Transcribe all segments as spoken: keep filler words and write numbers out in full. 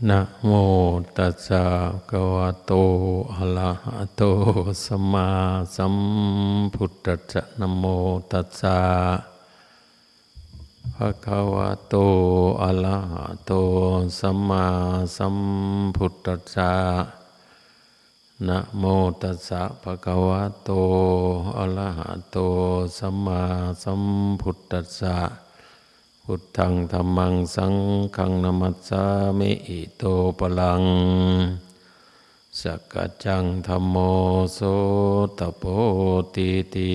นะโมตัสสะภะคะวะโต อะระหะโต สัมมาสัมพุทธัสสะ นะโมตัสสะภะคะวะโต อะระหะโต สัมมาสัมพุทธัสสะ นะโมตัสสะภะคะวะโต อะระหะโต สัมมาสัมพุทธัสสะ พุทธัง ธัมมัง สังฆัง นะมัสสามิ อิโตปะรัง สักกัจจัง ธัมโม โสตะโพ ตีติ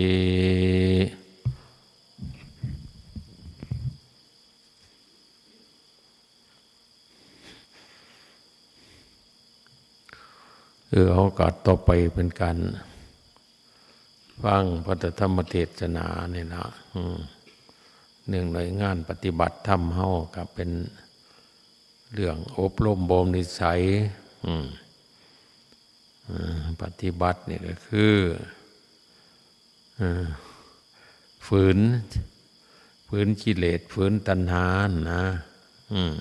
เออ โอกาสต่อไปเป็นการฟังพระธรรมเทศนาเนี่ยนะ อืม เรื่องหน่วยงานปฏิบัติธรรมเฮาก็เป็นเรื่องอบรมบ่มนิสัย อืม เอ่อ ปฏิบัตินี่ก็คือ เอ่อ ฝืน ฝืนกิเลส ฝืนตัณหานะ อืม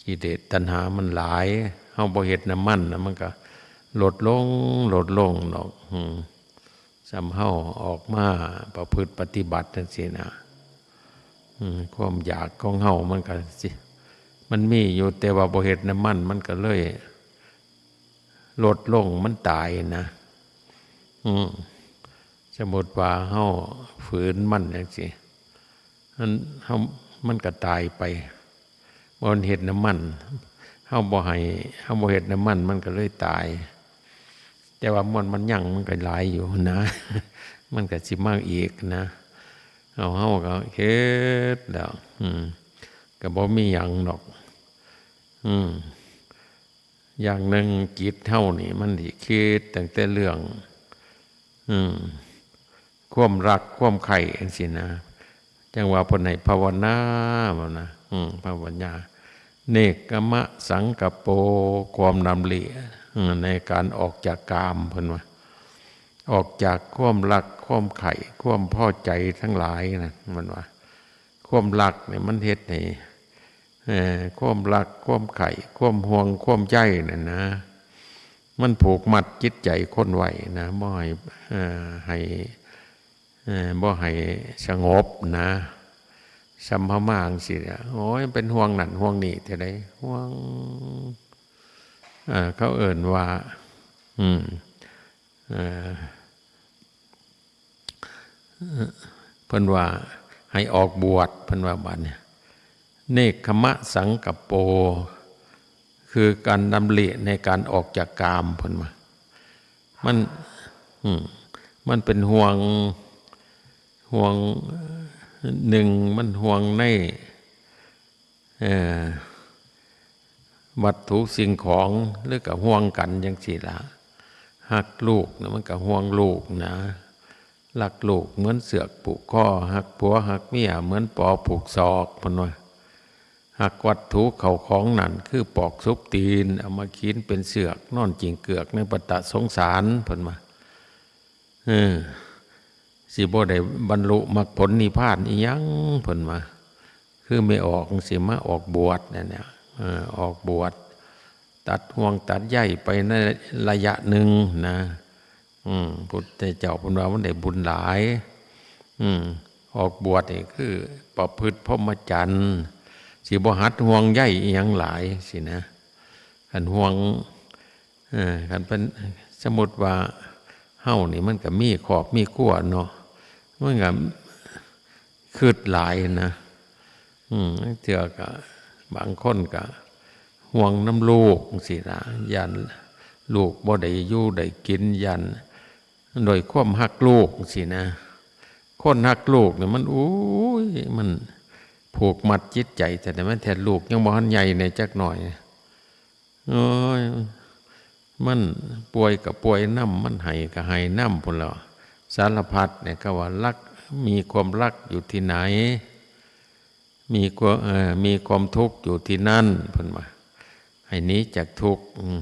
กิเลสตัณหามันหลาย เฮาบ่เฮ็ดน้ำมันนะ มันก็ลดลง ลดลงดอก อืม ส่ำเฮาออกมาประพฤติปฏิบัติจั่งซี้นะ อืม ความอยากของเฮามันก็สิ มันมีอยู่ แต่ว่าบ่เฮ็ดน้ำมัน มันก็เลยลดลง มันตายนะ อืม สมมุติว่าเฮาฝืนมันจั่งซี้ มัน เฮา มันก็ตายไป บ่เฮ็ดน้ำมัน เฮาบ่ให้ เฮาบ่เฮ็ดน้ำมัน มันก็เลยตาย แต่ว่ามวลมันยัง มันก็หลายอยู่นะ มันก็สิมาอีกนะ เอา เฮาก็เฮ็ดแล้ว อืม ก็บ่มีหยังดอก อืม อย่างหนึ่งจิตเฮานี่มันสิคิดตั้งแต่เรื่อง อืม ความรักความใคร่จั่งซี้นะ จั่งว่าเพิ่นให้ภาวนาว่านะ อืม ภาวนา เนกขมะสังกัปโป ความดำริ อืม ในการออกจากกาม เพิ่นว่า ออกจากความรักความใคร่ ความพอใจทั้งหลายนะ มันว่า ความรักเนี่ยมันเฮ็ดให้ เอ่อ ความรัก ความใคร่ ความห่วง ความใยนั่นนะ มันผูกมัดจิตใจคนไว้นะ บ่ให้ เอ่อ ให้ เอ่อ บ่ให้สงบนะ ส่ำเฮามาจั่งซี้เนี่ย โอ้ย เป็นห่วงนั่นห่วงนี่เท่าใด ห่วง เอ่อ เขาเอิ้นว่า อืม เอ่อ เพิ่นว่าให้ออกบวช เพิ่นว่าบัดนี้ เนกขมะสังกัปโป คือการดำริในการออกจากกาม เพิ่นว่า มัน อืม มันเป็นห่วง ห่วงหนึ่ง มันห่วงใน เอ่อ วัตถุสิ่งของ หรือก็ห่วงกันจั่งซี้ล่ะ ฮักลูกนะ มันก็ห่วงลูกนะ รักลูกเหมือนเสือกผูกคอ ฮักผัวฮักเมียเหมือนปอผูกศอก เพิ่นว่า ฮักวัตถุเข้าของนั่นคือปอกซุบตีน เอามาขีนเป็นเสือก นอนจิ่งเกือกในวัฏสงสาร เพิ่นว่า เออ สิบ่ได้บรรลุมรรคผลนิพพานอิหยัง เพิ่นว่า คือแม่ออกจั่งซี้ มาออกบวชนั่นเนี่ย เออ ออกบวช ตัดห่วงตัดใยไปในระยะหนึ่งนะ อืม พุทธเจ้าเพิ่นว่ามันได้บุญหลาย อืม ออกบวชนี่คือประพฤติพรหมจรรย์ สิบ่หัดห่วงใยอิหยังหลายซี้นะ คันห่วง เออ คันเป็น สมมุติว่าเฮานี่มันก็มีครอบมีครัวเนาะ มันก็คิดหลายนะ อืม ลางเทื่อก็ บางคนก็ห่วงนำลูกจั่งซี้นะ ย้านลูกบ่ได้อยู่ได้กิน ย้าน ด้วยความฮักลูกจั่งซี้นะ คนฮักลูกเนี่ยมัน โอ้ย มันผูกมัดจิตใจ แต่แท้ แม่นแท้ ลูกยังบ่ทันใหญ่แหน่จักหน่อย โอ้ย มันป่วยก็ป่วยนำ มันไห้ก็ไห้นำพู้นแหล้ว สารพัดเนี่ย เขาว่ารัก มีความรักอยู่ที่ไหน มีความ เอ่อ มีความทุกข์อยู่ที่นั่น เพิ่นว่า ให้หนีจากทุกข์ อืม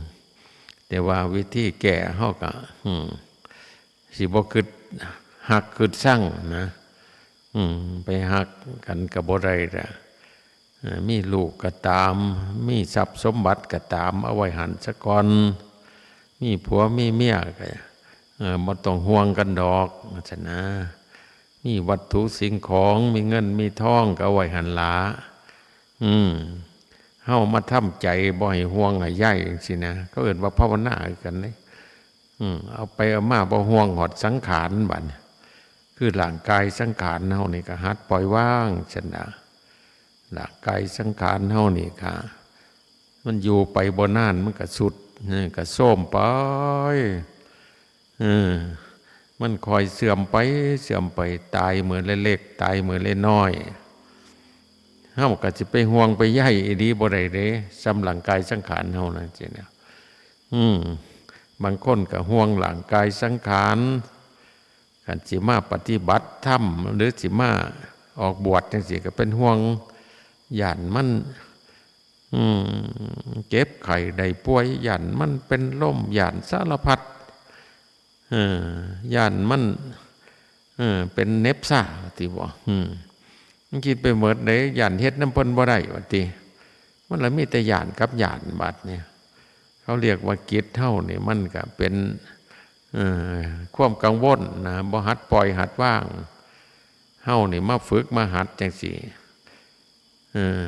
แต่ว่าวิธีแก้เฮาก็ อืม สิบ่คิดฮักคิดชังนะ อืม ไปฮักกันก็บ่ได้ละ เอ่อมีลูกก็ตาม มีทรัพย์สมบัติก็ตาม เอาไว้หั่นซะก่อน มีผัวมีเมียก็ เอ่อ บ่ต้องห่วงกันดอก ซั่นนะ มีวัตถุสิ่งของ มีเงินมีทองก็เอาไว้หั่นละ อืม เฮามาทำใจบ่ให้ห่วงให้ใยจังซี้นะ เขาเอิ้นว่าภาวนาคือกันเด้ อืม เอาไปเอามาบ่ห่วงฮอดสังขารบัดนี้ คือร่างกายสังขารเฮานี่ก็หัดปล่อยวางซั่นนะ ร่างกายสังขารเฮานี่ก็ มันอยู่ไปบ่นานมันก็ทรุด เออ ก็โทรมไป เออ มันค่อยเสื่อมไป เสื่อมไป ตายมื้อละเล็ก ตายมื้อละน้อย เฮาก็สิไปห่วงไปใยอีหลีบ่ได้เด้ ส่ำร่างกายสังขารเฮานั่นสินะ อืม บางคนก็ห่วงร่างกายสังขาร คันสิมาปฏิบัติธรรม หรือสิมาออกบวชจังซี้ก็เป็นห่วง ย้านมัน อืม เจ็บไข้ได้ป่วย ย้านมันเป็นลม ย้านสารพัด เออ ย้านมัน เออ เป็นเหน็บชาติบ่ อืม มันคิดไปหมดเด้ ย้านเฮ็ดนำเพิ่นบ่ได้ว่าติ มันละมีแต่ย้านกับย้านบัดนี้ เขาเรียกว่าจิตเฮานี่มันก็เป็น เอ่อ ความกังวลนะ บ่หัดปล่อยหัดวาง เฮานี่มาฝึกมาหัดจังซี้ เออ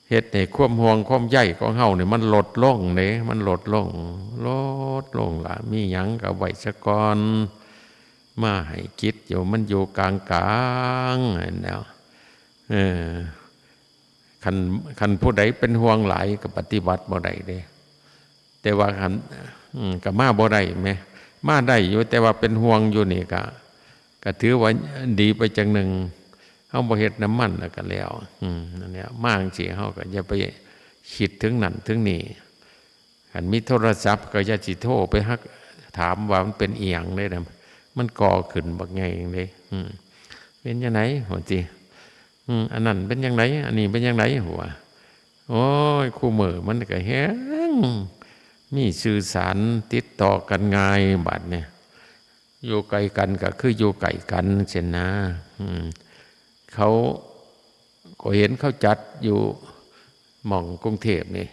เฮ็ดให้ความห่วงความใยของเฮานี่มันลดลงเด้ มันลดลง ลดลงละ มีหยังก็ไว้ซะก่อน มาให้จิตอยู่ มันอยู่กลางๆ นั่นแหล้ว เออ คัน คันผู้ใดเป็นห่วงหลายก็ปฏิบัติบ่ได้เด้ แต่ว่าคัน อืม ก็มาบ่ได้แหม มาได้อยู่ แต่ว่าเป็นห่วงอยู่นี่ก็ ก็ถือว่าดีไปจังหนึ่ง เฮาบ่เฮ็ดนำมันแล้วก็แล้ว อืม นั่นแหละ มาจังซี้เฮาก็อย่าไปคิดถึงนั่นถึงนี่ คันมีโทรศัพท์ก็อย่าสิโทรไปหาถามว่ามันเป็นอิหยังเด้นะ มันก่อขึ้นบักใหญ่เด้ อืม เป็นจั่งใด๋ ว่าติ อืม อันนั้นเป็นจั่งใด๋ อันนี้เป็นจั่งใด๋ ว่า โอ้ย คู่มื้อมันก็แฮงมีสื่อสารติดต่อกันง่ายบัดนี้ อยู่ไกลกันก็คืออยู่ไกลกันซี้นะ อืม เขาก็เห็นเขาจัดอยู่หม่องกรุงเทพฯนี่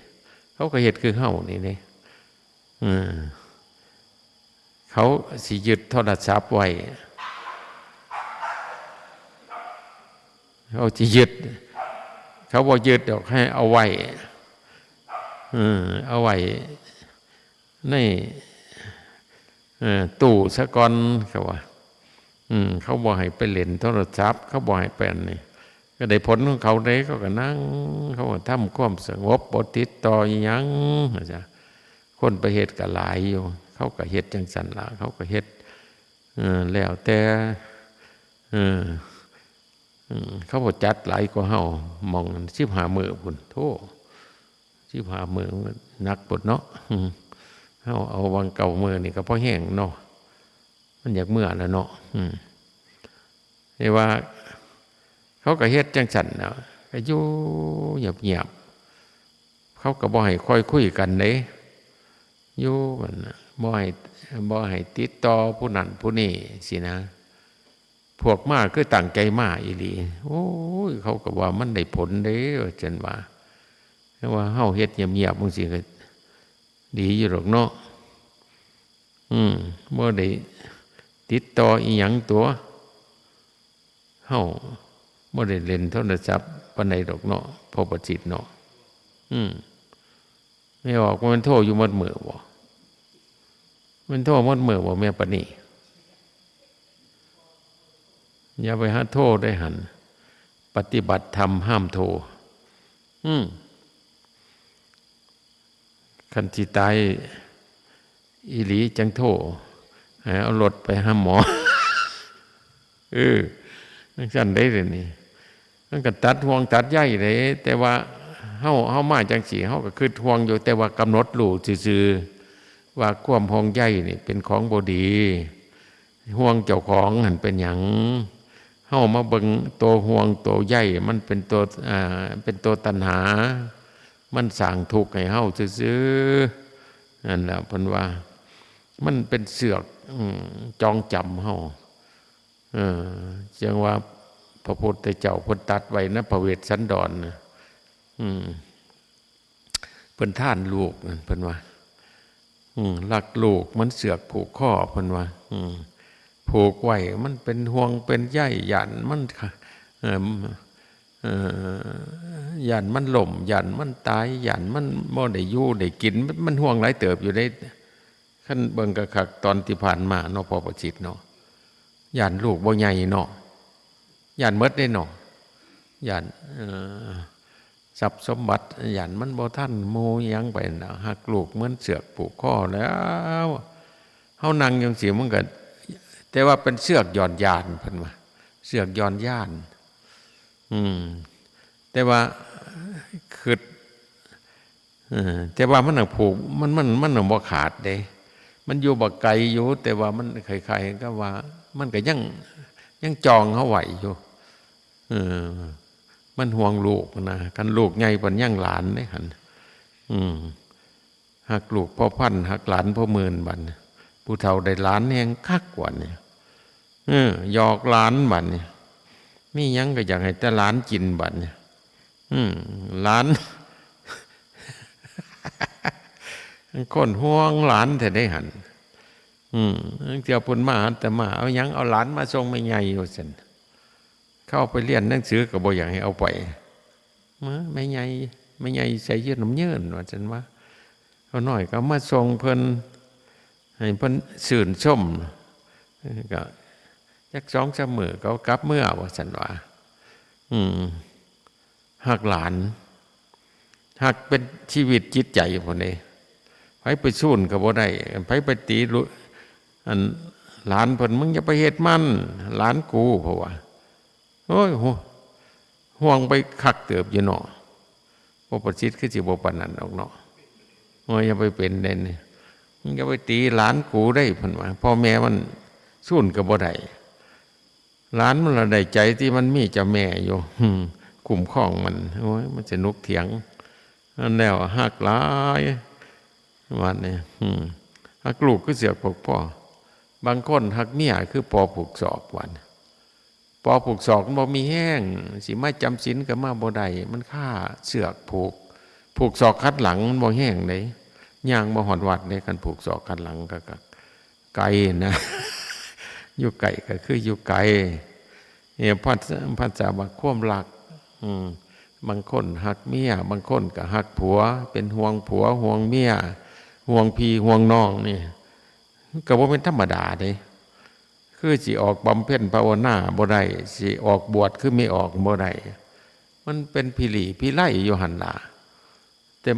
เขาก็เฮ็ดคือเฮานี่เด้ อืม เขาสิยึดโทรศัพท์ไว้ เขาสิยึด เขาบ่ยึดดอก ให้เอาไว้ เออ เอาไว้ใน เออ ตู้ซะก่อน เขาว่า อืม เขาบ่ให้ไปเล่นโทรศัพท์ เขาบ่ให้ไปอันนี้ ก็ได้ผลของเขาเด้ เขาก็นั่ง เขาก็ทำความสงบ บ่ติดต่ออิหยัง ว่าซะ คนไปเฮ็ดก็หลายอยู่ เขาก็เฮ็ดจั่งซั้นล่ะ เขาก็เฮ็ด เออ แล้วแต่ เออ อืม เขาบ่จัดหลายกว่าเฮา หม่องสิบห้ามื้อพุ้น โธ่ สิบห้ามื้อมันหนักโพดเนาะ อืม เฮาเอาหว่างเก้ามื้อนี่ก็พอแฮงเนาะ มันอยากเมือแล้วเนาะ อืม แต่ว่าเขาก็เฮ็ดจั่งซั้นน่ะ ก็อยู่เงียบๆ เขาก็บ่ให้ค่อยคุยกันเด้ อยู่นั่นน่ะ บ่ให้ บ่ให้ติดต่อผู้นั้นผู้นี้ซี้นะ พวกมาคือตั้งใจมาอีหลี โอ้ย เขาก็ว่ามันได้ผลเด้ ว่าซั่นว่า แต่ว่าเฮาเฮ็ดเงียบๆ จั่งซี้ก็ดีอยู่ดอกเนาะ อืม บ่ได้ติดต่ออิหยังตั๋ว เฮาบ่ได้เล่นโทรศัพท์ปานใดดอกเนาะ พ่อประสิทธิ์เนาะ อืม แม่ออก มันโทรอยู่หมดมื้อบ่ มันโทรหมดมื้อบ่ แม่ปานนี้ อย่าไปหาโทรได้หั่น ปฏิบัติธรรมห้ามโทร อืม คันสิตายอีหลีจั่งโทร ให้เอารถไปหาหมอ เออ จั่งซั้นเด้เดี๋ยวนี้ มันก็ตัดห่วงตัดใยเด้ แต่ว่าเฮา เฮามาจั่งซี้ เฮาก็คิดห่วงอยู่ แต่ว่ากำหนดรู้ซื่อๆ ว่าความห่วงใยนี่เป็นของบ่ดี ห่วงเจ้าของหั่นเป็นหยัง เฮามาเบิ่งตัวห่วงตัวใย มันเป็นตัว อ่า เป็นตัวตัณหา มันสร้างทุกข์ให้เฮาซื่อๆ นั่นแหละ เพิ่นว่า มันเป็นเชือก อืม จองจำเฮา เออ จั่งว่าพระพุทธเจ้าเพิ่นตรัสไว้นะ พระเวสสันดรน่ะ อืม เพิ่นท่านลูกนั่นเพิ่นว่า อืม รักลูกเหมือนเสือกผูกคอเพิ่นว่า อืม ผูกไว้มันเป็นห่วงเป็นใย ย่านมัน เอิ่ม เอ่อ ย่านมันล้ม ย่านมันตาย ย่านมันบ่ได้อยู่ได้กิน มัน มันห่วงหลายเติบอยู่เด้ คันเบิ่งคักๆ ตอนที่ผ่านมาเนาะ พ่อประสิทธิ์เนาะ ย่านลูกบ่ใหญ่เนาะ ย่านหมดเด้เนาะ ย่าน เอ่อ ทรัพย์สมบัติ ย่านมันบ่ทันหมู่หยังไปนะ ฮักลูกเหมือนเสือกผูกคอแล้ว เฮานั่งจั่งซี้มันก็ แต่ว่าเป็นเสือกหย่อนยานเพิ่นว่า เสือกหย่อนยาน อืม แต่ว่า คิด เออ แต่ว่ามันน่ะผูก มัน มัน มันน่ะบ่ขาดเด้ มันอยู่บักไกลอยู่ แต่ว่ามันคล้ายๆกับว่า มันก็ยัง ยังจองเฮาไว้อยู่ เออ มันห่วงลูกนะ คันลูกใหญ่ปานยังหลานเด้หั่น อืม ฮักลูกพ่อพัน ฮักหลานพ่อหมื่นบัดนี้ ผู้เฒ่าได้หลานแฮงคักกว่านี่ เออ หยอกหลานบัดนี้ มีหยังก็อยากให้แต่หลานกินบัดนี้ อืม หลาน คนห่วงหลานแท้ได้หั่น อืม เที่ยวเพิ่นมาอาตมา เอาหยัง เอาหลานมาส่งแม่ใหญ่ว่าซั่น เข้าไปเรียนหนังสือก็บ่อยากให้เอาไป มา แม่ใหญ่ แม่ใหญ่ใส่ยืนน้ำเยินว่าซั่นว่า เขาน้อยก็มาส่งเพิ่น ให้เพิ่นชื่นชม ก็จักสองสามมื้อเขากลับเมือว่าซั่นว่า อืม ฮักหลาน ฮักเป็นชีวิตจิตใจพุ่นเด้ ไผไปซูนก็บ่ได้ ไผไปตีลุ อันหลานเพิ่น มึงอย่าไปเฮ็ดมัน หลานกู เพราะว่า โอ้ย ห่วง ห่วงไปคักเติบอยู่เนาะ พ่อประสิทธิ์คือสิบ่ปานนั้นดอกเนาะ โอ้ย อย่าไปเป็นเด้นี่ มึงอย่าไปตีหลานกูได้เพิ่นว่า พ่อแม่มันซูนก็บ่ได้ หลานมันละได้ใจที่มันมีเจ้าแม่อยู่ อืม คุ้มครองมัน โอ้ย มันสนุกเถียง นั่นแล้วฮักหลาย ว่านี่ อืม ฮักลูกคือเสือกผูกคอ บางคนฮักเมียคือปอผูกศอก ว่านี่ ปอผูกศอกมันบ่มีแฮง สิมาจำศีลก็มาบ่ได้ มันคาเสือกผูก ผูกศอกคัดหลังมันบ่แฮงเด้ ย่างบ่ฮอดวัดเด้ คันผูกศอกคัดหลังก็ ก็ไกลนะ อยู่ไกลก็คืออยู่ไกล เนี่ย ภาษา ภาษาว่าความรัก อืม บางคนฮักเมีย บางคนก็ฮักผัว เป็นห่วงผัว ห่วงเมีย ห่วงพี่ ห่วงน้องนี่ ก็บ่เป็นธรรมดาเด้ คือสิออกบำเพ็ญภาวนาบ่ได้ สิออกบวชคือไม่ออกบ่ได้ มันเป็นพิลีพิไลอยู่หั่นล่ะ แต่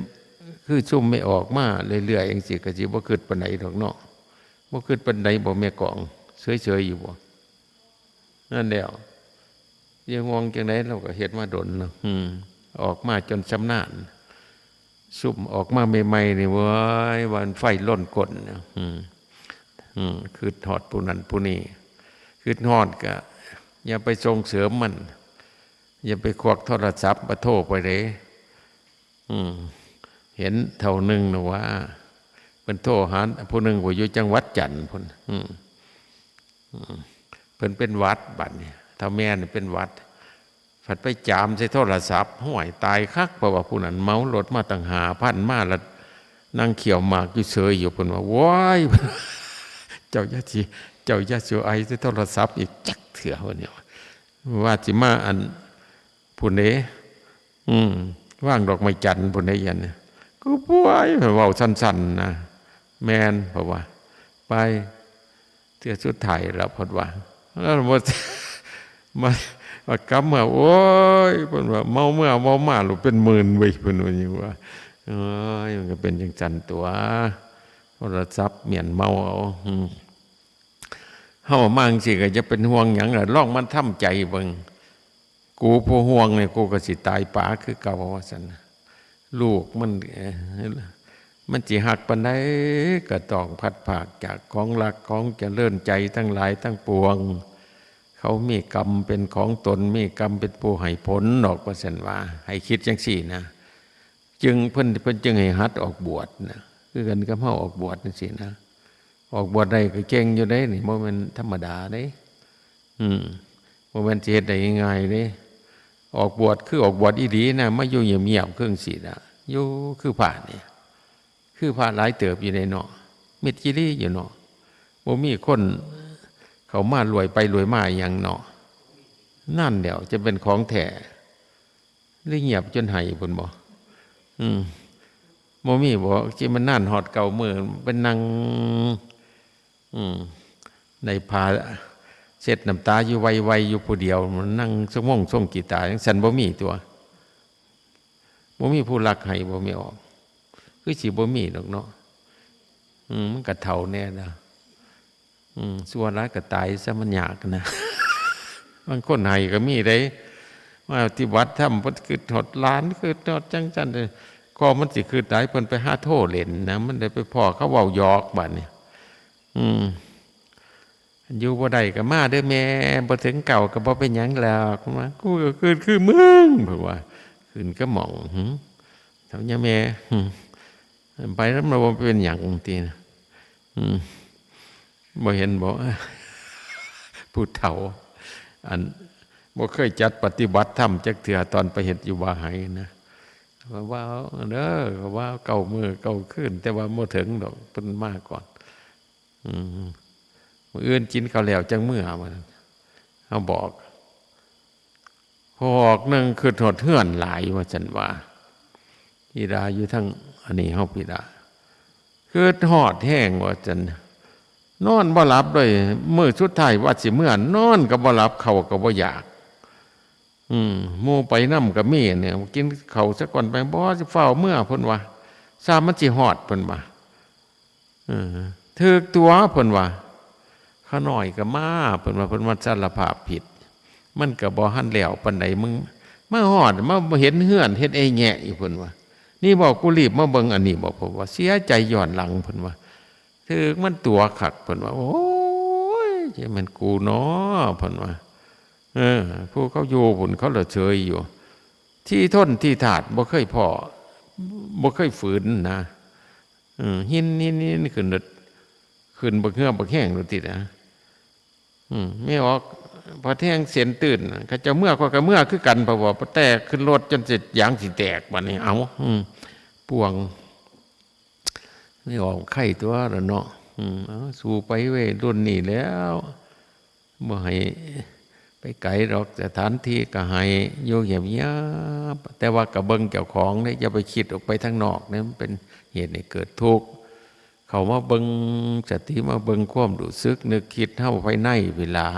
คือซุมไม่ออกมาเรื่อยๆจั่งซี้ ก็สิบ่คิดปานใดดอกเนาะ บ่คิดปานใดบ่แม่กอง เฉยๆอยู่บ่ นั่นแหล้ว ยังห่วงจั่งใด เราก็เฮ็ดมาดนเนาะ อืม ออกมาจนชำนาญ ซุมออกมาใหม่ๆนี่ เว้ย ว่ามันไฟลนก้นเนี่ย อืม อืม คิดฮอดผู้นั้นผู้นี้ คิดฮอดก็อย่าไปส่งเสริมมัน อย่าไปควักโทรศัพท์มาโทรไปเด้ อืม เห็นเฒ่าหนึ่งนะว่า เพิ่นโทรหาผู้หนึ่งว่าอยู่จังหวัดจันทน์พุ้น อืม อืม เพิ่นเป็นหวัดบัดนี้ เฒ่าแม่นี่เป็นหวัด ผัดไปจามใส่โทรศัพท์ ห้วย ตายคัก เพราะว่าผู้นั้นเหมารถมาตั้งห้าพัน มาแล้วนั่งเคี้ยวหมากอยู่เฉยอยู่ เพิ่นว่า "โว้ย เจ้าอย่าสิ เจ้าอย่าสิไอใส่โทรศัพท์อีกจักเทื่อ" ว่าเนี่ย ว่าสิมาอัน ผู้นี้ อืม วางดอกไม้จันทน์พุ้นได้ยันเนี่ย ก็ป่วย เว้าสั้นๆนะ แม่น เพราะว่า ไป เทื่อสุดท้ายแล้วเพิ่นว่า แล้วมา มา มากลับมา โอ้ย เพิ่นว่า เมาเมื่อเมามา หรือเป็นหมื่นเว้ย เพิ่นว่าอย่างว่า เอ้ย มันก็เป็นจังซั่นตัว โทรศัพท์เมียนเมาเอา อืม เฮามาจั่งซี้ก็จะเป็นห่วงหยังล่ะ ลองมาทำใจเบิ่ง กูผู้ห่วงเนี่ย กูก็สิตายป๋าคือเก่า ว่าซั่นน่ะ ลูกมัน เอ่อ มันสิฮักปานใด ก็ต้องพลัดพรากจากของรักของเจริญใจทั้งหลายทั้งปวง เขามีกรรมเป็นของตน มีกรรมเป็นผู้ให้ผลดอก ว่าซั่นว่า ให้คิดจั่งซี้นะ จึงเพิ่น เพิ่นจึงให้หัดออกบวชนะ คือกันกับเฮาออกบวชจั่งซี้นะ ออกบวชได้ก็เก่งอยู่เด้นี่ บ่แม่นธรรมดาเด้ อืม บ่แม่นสิเฮ็ดได้ง่ายๆเด้ ออกบวชคือออกบวชอีหลีนะ มาอยู่เงียบๆคือจั่งซี้นะ อยู่คือพระนี่ คือพระหลายเติบอยู่ในเนาะ มิดจิรีอยู่เนาะ บ่มีคนเข้ามารวยไปรวยมาหยังเนาะ นั่นแหล้วจะเป็นของแท้ หรือเงียบจนไห้พุ้นบ่ อืม บ่มีบ่ จิมันนานฮอดเก้ามื้อ เป็นนั่ง อืม ในผ้าเช็ดน้ำตาอยู่ไวๆอยู่ผู้เดียว มันนั่งสงงสงกีตาร์จั่งซั้น บ่มีตัว บ่มีผู้รักไห้บ่แม่ออก คือสิบ่มีดอกเนาะ อืม มันก็เฒ่าแน่นะ อืม ชั่วร้ายก็ตายซะ มันยากนะ บางคนไห้ก็มีเด้ มาปฏิบัติธรรม เพิ่นคิดฮอดหลาน คิดฮอดจั่งซั้นเด้ ก็มันสิคิดได้ เพิ่นไปหาโทรเล่นนะ มันได้ไปพ้อเขาเว้าหยอกบัดนี้ อืม อยู่บ่ได้ก็มาเด้อแม่ บ่ถึงเก้าก็บ่เป็นหยังหรอก มา กูก็คิดคือมึง เพิ่นว่า ขึ้นกะหม่อง หึ เฒ่าย่าแม่ หึ ไปนำบ่เป็นหยังตินะ อืม บ่เห็นบ่ ผู้เฒ่า อัน บ่เคยจัดปฏิบัติธรรมจักเทื่อ ตอนไปเฮ็ดอยู่ว่าไหนะ ว่าเด้อ ว่าเก้ามื้อเก้าคืน แต่ว่าบ่ถึงดอก เพิ่นมาก่อน อืม มื้ออื่นกินข้าวแล้วจั่งเมือ ว่าซั่น เฮาบอก ฮอกหนึ่งคิดฮอดเฮือนหลาย ว่าซั่นว่า อีดาอยู่ทางอันนี้เฮาพีดา คิดฮอดแฮง ว่าซั่น นอนบ่หลับเลย มื้อสุดท้ายว่าสิเมือ นอนก็บ่หลับ ข้าวก็บ่อยาก อืม หมู่ไปนำก็มีเนี่ย กินข้าวซะก่อนไป บ่ สิฟ้าวเมือ เพิ่นว่า ซามันสิฮอด เพิ่นว่า เออ ถืกตั๋ว เพิ่นว่า ข้าน้อยก็มา เพิ่นว่า เพิ่นมาสารภาพผิด มันก็บ่ทันแล้วปานใด มึงมาฮอด มาเห็นเฮือน เฮ็ดไอ้แงะอยู่ เพิ่นว่า นี่บอกกูรีบมาเบิ่งอันนี้บอก เพิ่นว่า เสียใจย้อนหลัง เพิ่นว่า ถืกมันตั๋วคัก เพิ่นว่า โอ้ย จะแม่นกูน้อ เพิ่นว่า เออ ผู้เขาอยู่พุ้น เขาละเฉยอยู่ ที่ทนที่ทาดบ่เคยพ้อ บ่เคยฝืนนะ เออ หิน หิน หิน ขึ้นรถ ขึ้นบักเฮือบักแฮงรถติดนะ อืม ไม่ออก พอแท่งเส้นตื่น เขาเจ้าเมือ ข้อยก็เมือคือกัน เพราะว่าแตกขึ้นรถจนเสร็จยางสิแตกบัดนี้ เอา อืม ป่วง ไม่ออกไข้ตัวละเนาะ อืม เอา สู้ไปเว้ย รุ่นนี้แล้ว บ่ให้ไปไกลดอก สถานที่ก็ให้อยู่เงียบๆ แต่ว่าก็เบิ่งเจ้าของเด้ อย่าไปคิดออกไปทางนอกเด้ มันเป็นเหตุให้เกิดทุกข์ เข้ามาเบิ่งสติ มาเบิ่งความรู้สึกนึกคิดเฮาภายในพี้ละ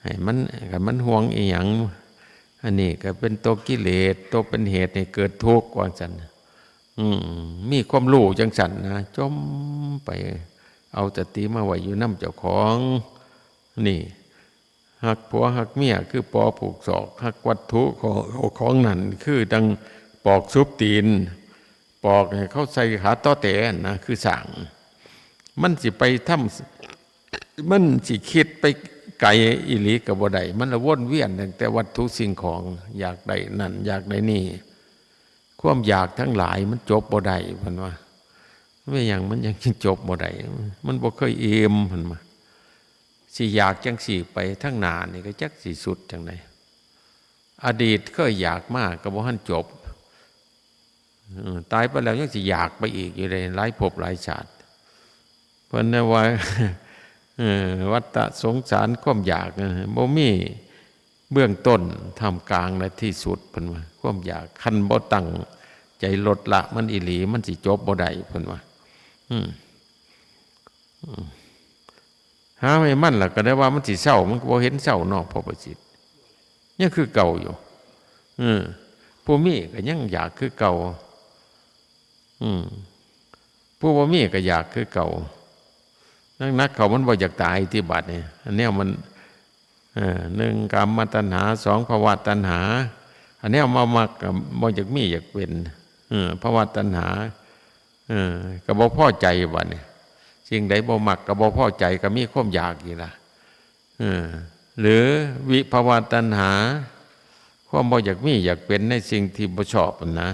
ให้มัน คันมันห่วงอีหยัง อันนี้ก็เป็นตัวกิเลส ตัวเป็นเหตุให้เกิดทุกข์ ว่าซั่น อืม มีความรู้จั่งซั่นนะ จ่มไป เอาสติมาไว้อยู่นำเจ้าของ นี่ ฮักผัวฮักเมียคือปอผูกศอก ฮักวัตถุของ ของนั่นคือดังปอกซุบตีน ปอกให้เขาใส่ขาต่อแตนนะ คือสร้าง มันสิไปทำ มันสิคิดไปไกลอีหลีก็บ่ได้ มันละวนเวียนตั้งแต่วัตถุสิ่งของ อยากได้นั่น อยากได้นี่ ความอยากทั้งหลายมันจบบ่ได้ เพิ่นว่า ไม่อย่างมันยังจบบ่ได้ มันบ่เคยอิ่ม เพิ่นว่า สิอยากจั่งซี้ไปทางหน้านี่ก็จักสิสุดจั่งใด อดีตเคยอยากมาก็บ่ทันจบ เออ ตายไปแล้วยังสิอยากไปอีกอยู่เลย หลายภพหลายชาติ เพิ่นว่า เออ วัฏฏะสงสารความอยาก เออ บ่มีเบื้องต้น ท่ามกลาง และที่สุด เพิ่นว่า ความอยาก คันบ่ตั้งใจลดละมันอีหลี มันสิจบบ่ได้ เพิ่นว่า อืม อืม หาให้มันล่ะ ก็ได้ว่ามันสิเซา มันก็บ่เห็นเซาเนาะ พระประสิทธิ์ ยังคือเก่าอยู่ เออ ผู้มีก็ยังอยากคือเก่า อืม ผู้บ่มีก็อยากคือเก่า นักๆ เข้ามันบ่อยากตายติบัดนี่ อันเนี้ยมัน เออ หนึ่ง กามตัณหา สอง ภวตัณหา อันเนี้ยมามักก็บ่อยากมีอยากเป็น เออ ภวตัณหา เออ ก็บ่พอใจบัดนี่ สิ่งใดบ่มักก็บ่พอใจ ก็มีความอยากอีกล่ะ เออ หรือวิภวตัณหา ความบ่อยากมีอยากเป็นในสิ่งที่บ่ชอบนั่นนะ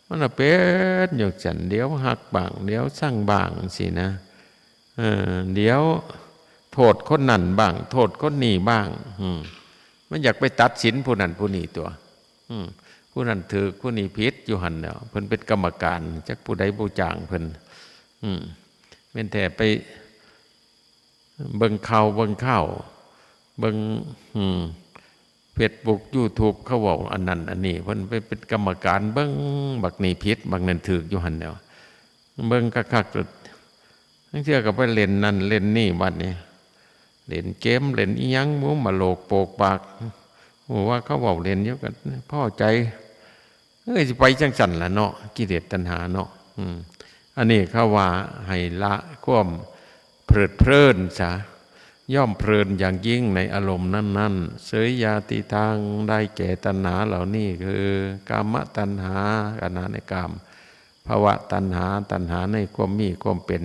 มันน่ะเป็นอยู่ซั่น เดี๋ยวฮักบ้าง เดี๋ยวชังบ้างสินะ เออ เดี๋ยวโทษคนนั้นบ้าง โทษคนนี้บ้าง อืม มันอยากไปตัดสินผู้นั้นผู้นี้ตัว อืม ผู้นั้นถืก ผู้นี้ผิดอยู่หั่นแหล้ว เพิ่นเป็นกรรมการ จักผู้ใดบ่จ้างเพิ่น อืม แม่นแท้ไปเบิ่งข่าวเบิ่งข่าว เบิ่ง อืม Facebook YouTube เขาเว้าอันนั้นอันนี้ เพิ่นไปเป็นกรรมการเบิ่ง บักนี้ผิด บักนั้นถืกอยู่หั่นแหล้ว เบิ่งคักๆ ลางเทื่อก็ไปเล่นนั่นเล่นนี่ บัดนี้ เล่นเกม เล่นอิหยัง หมู่มาโลกโปกปาก ฮู้ว่าเขาเว้าเล่นอยู่ก็พอใจ เอ้ย สิไปจั่งซั้นล่ะเนาะ กิเลสตัณหาเนาะ อืม อันนี้เขาว่าให้ละความเพลิดเพลินซะ ย่อมเพลินอย่างยิ่งในอารมณ์นั้นๆ เสยยาติทาง ได้แก่ตัณหาเหล่านี้คือ กามตัณหา ตัณหาในกาม ภวตัณหา ตัณหาในความมีความเป็น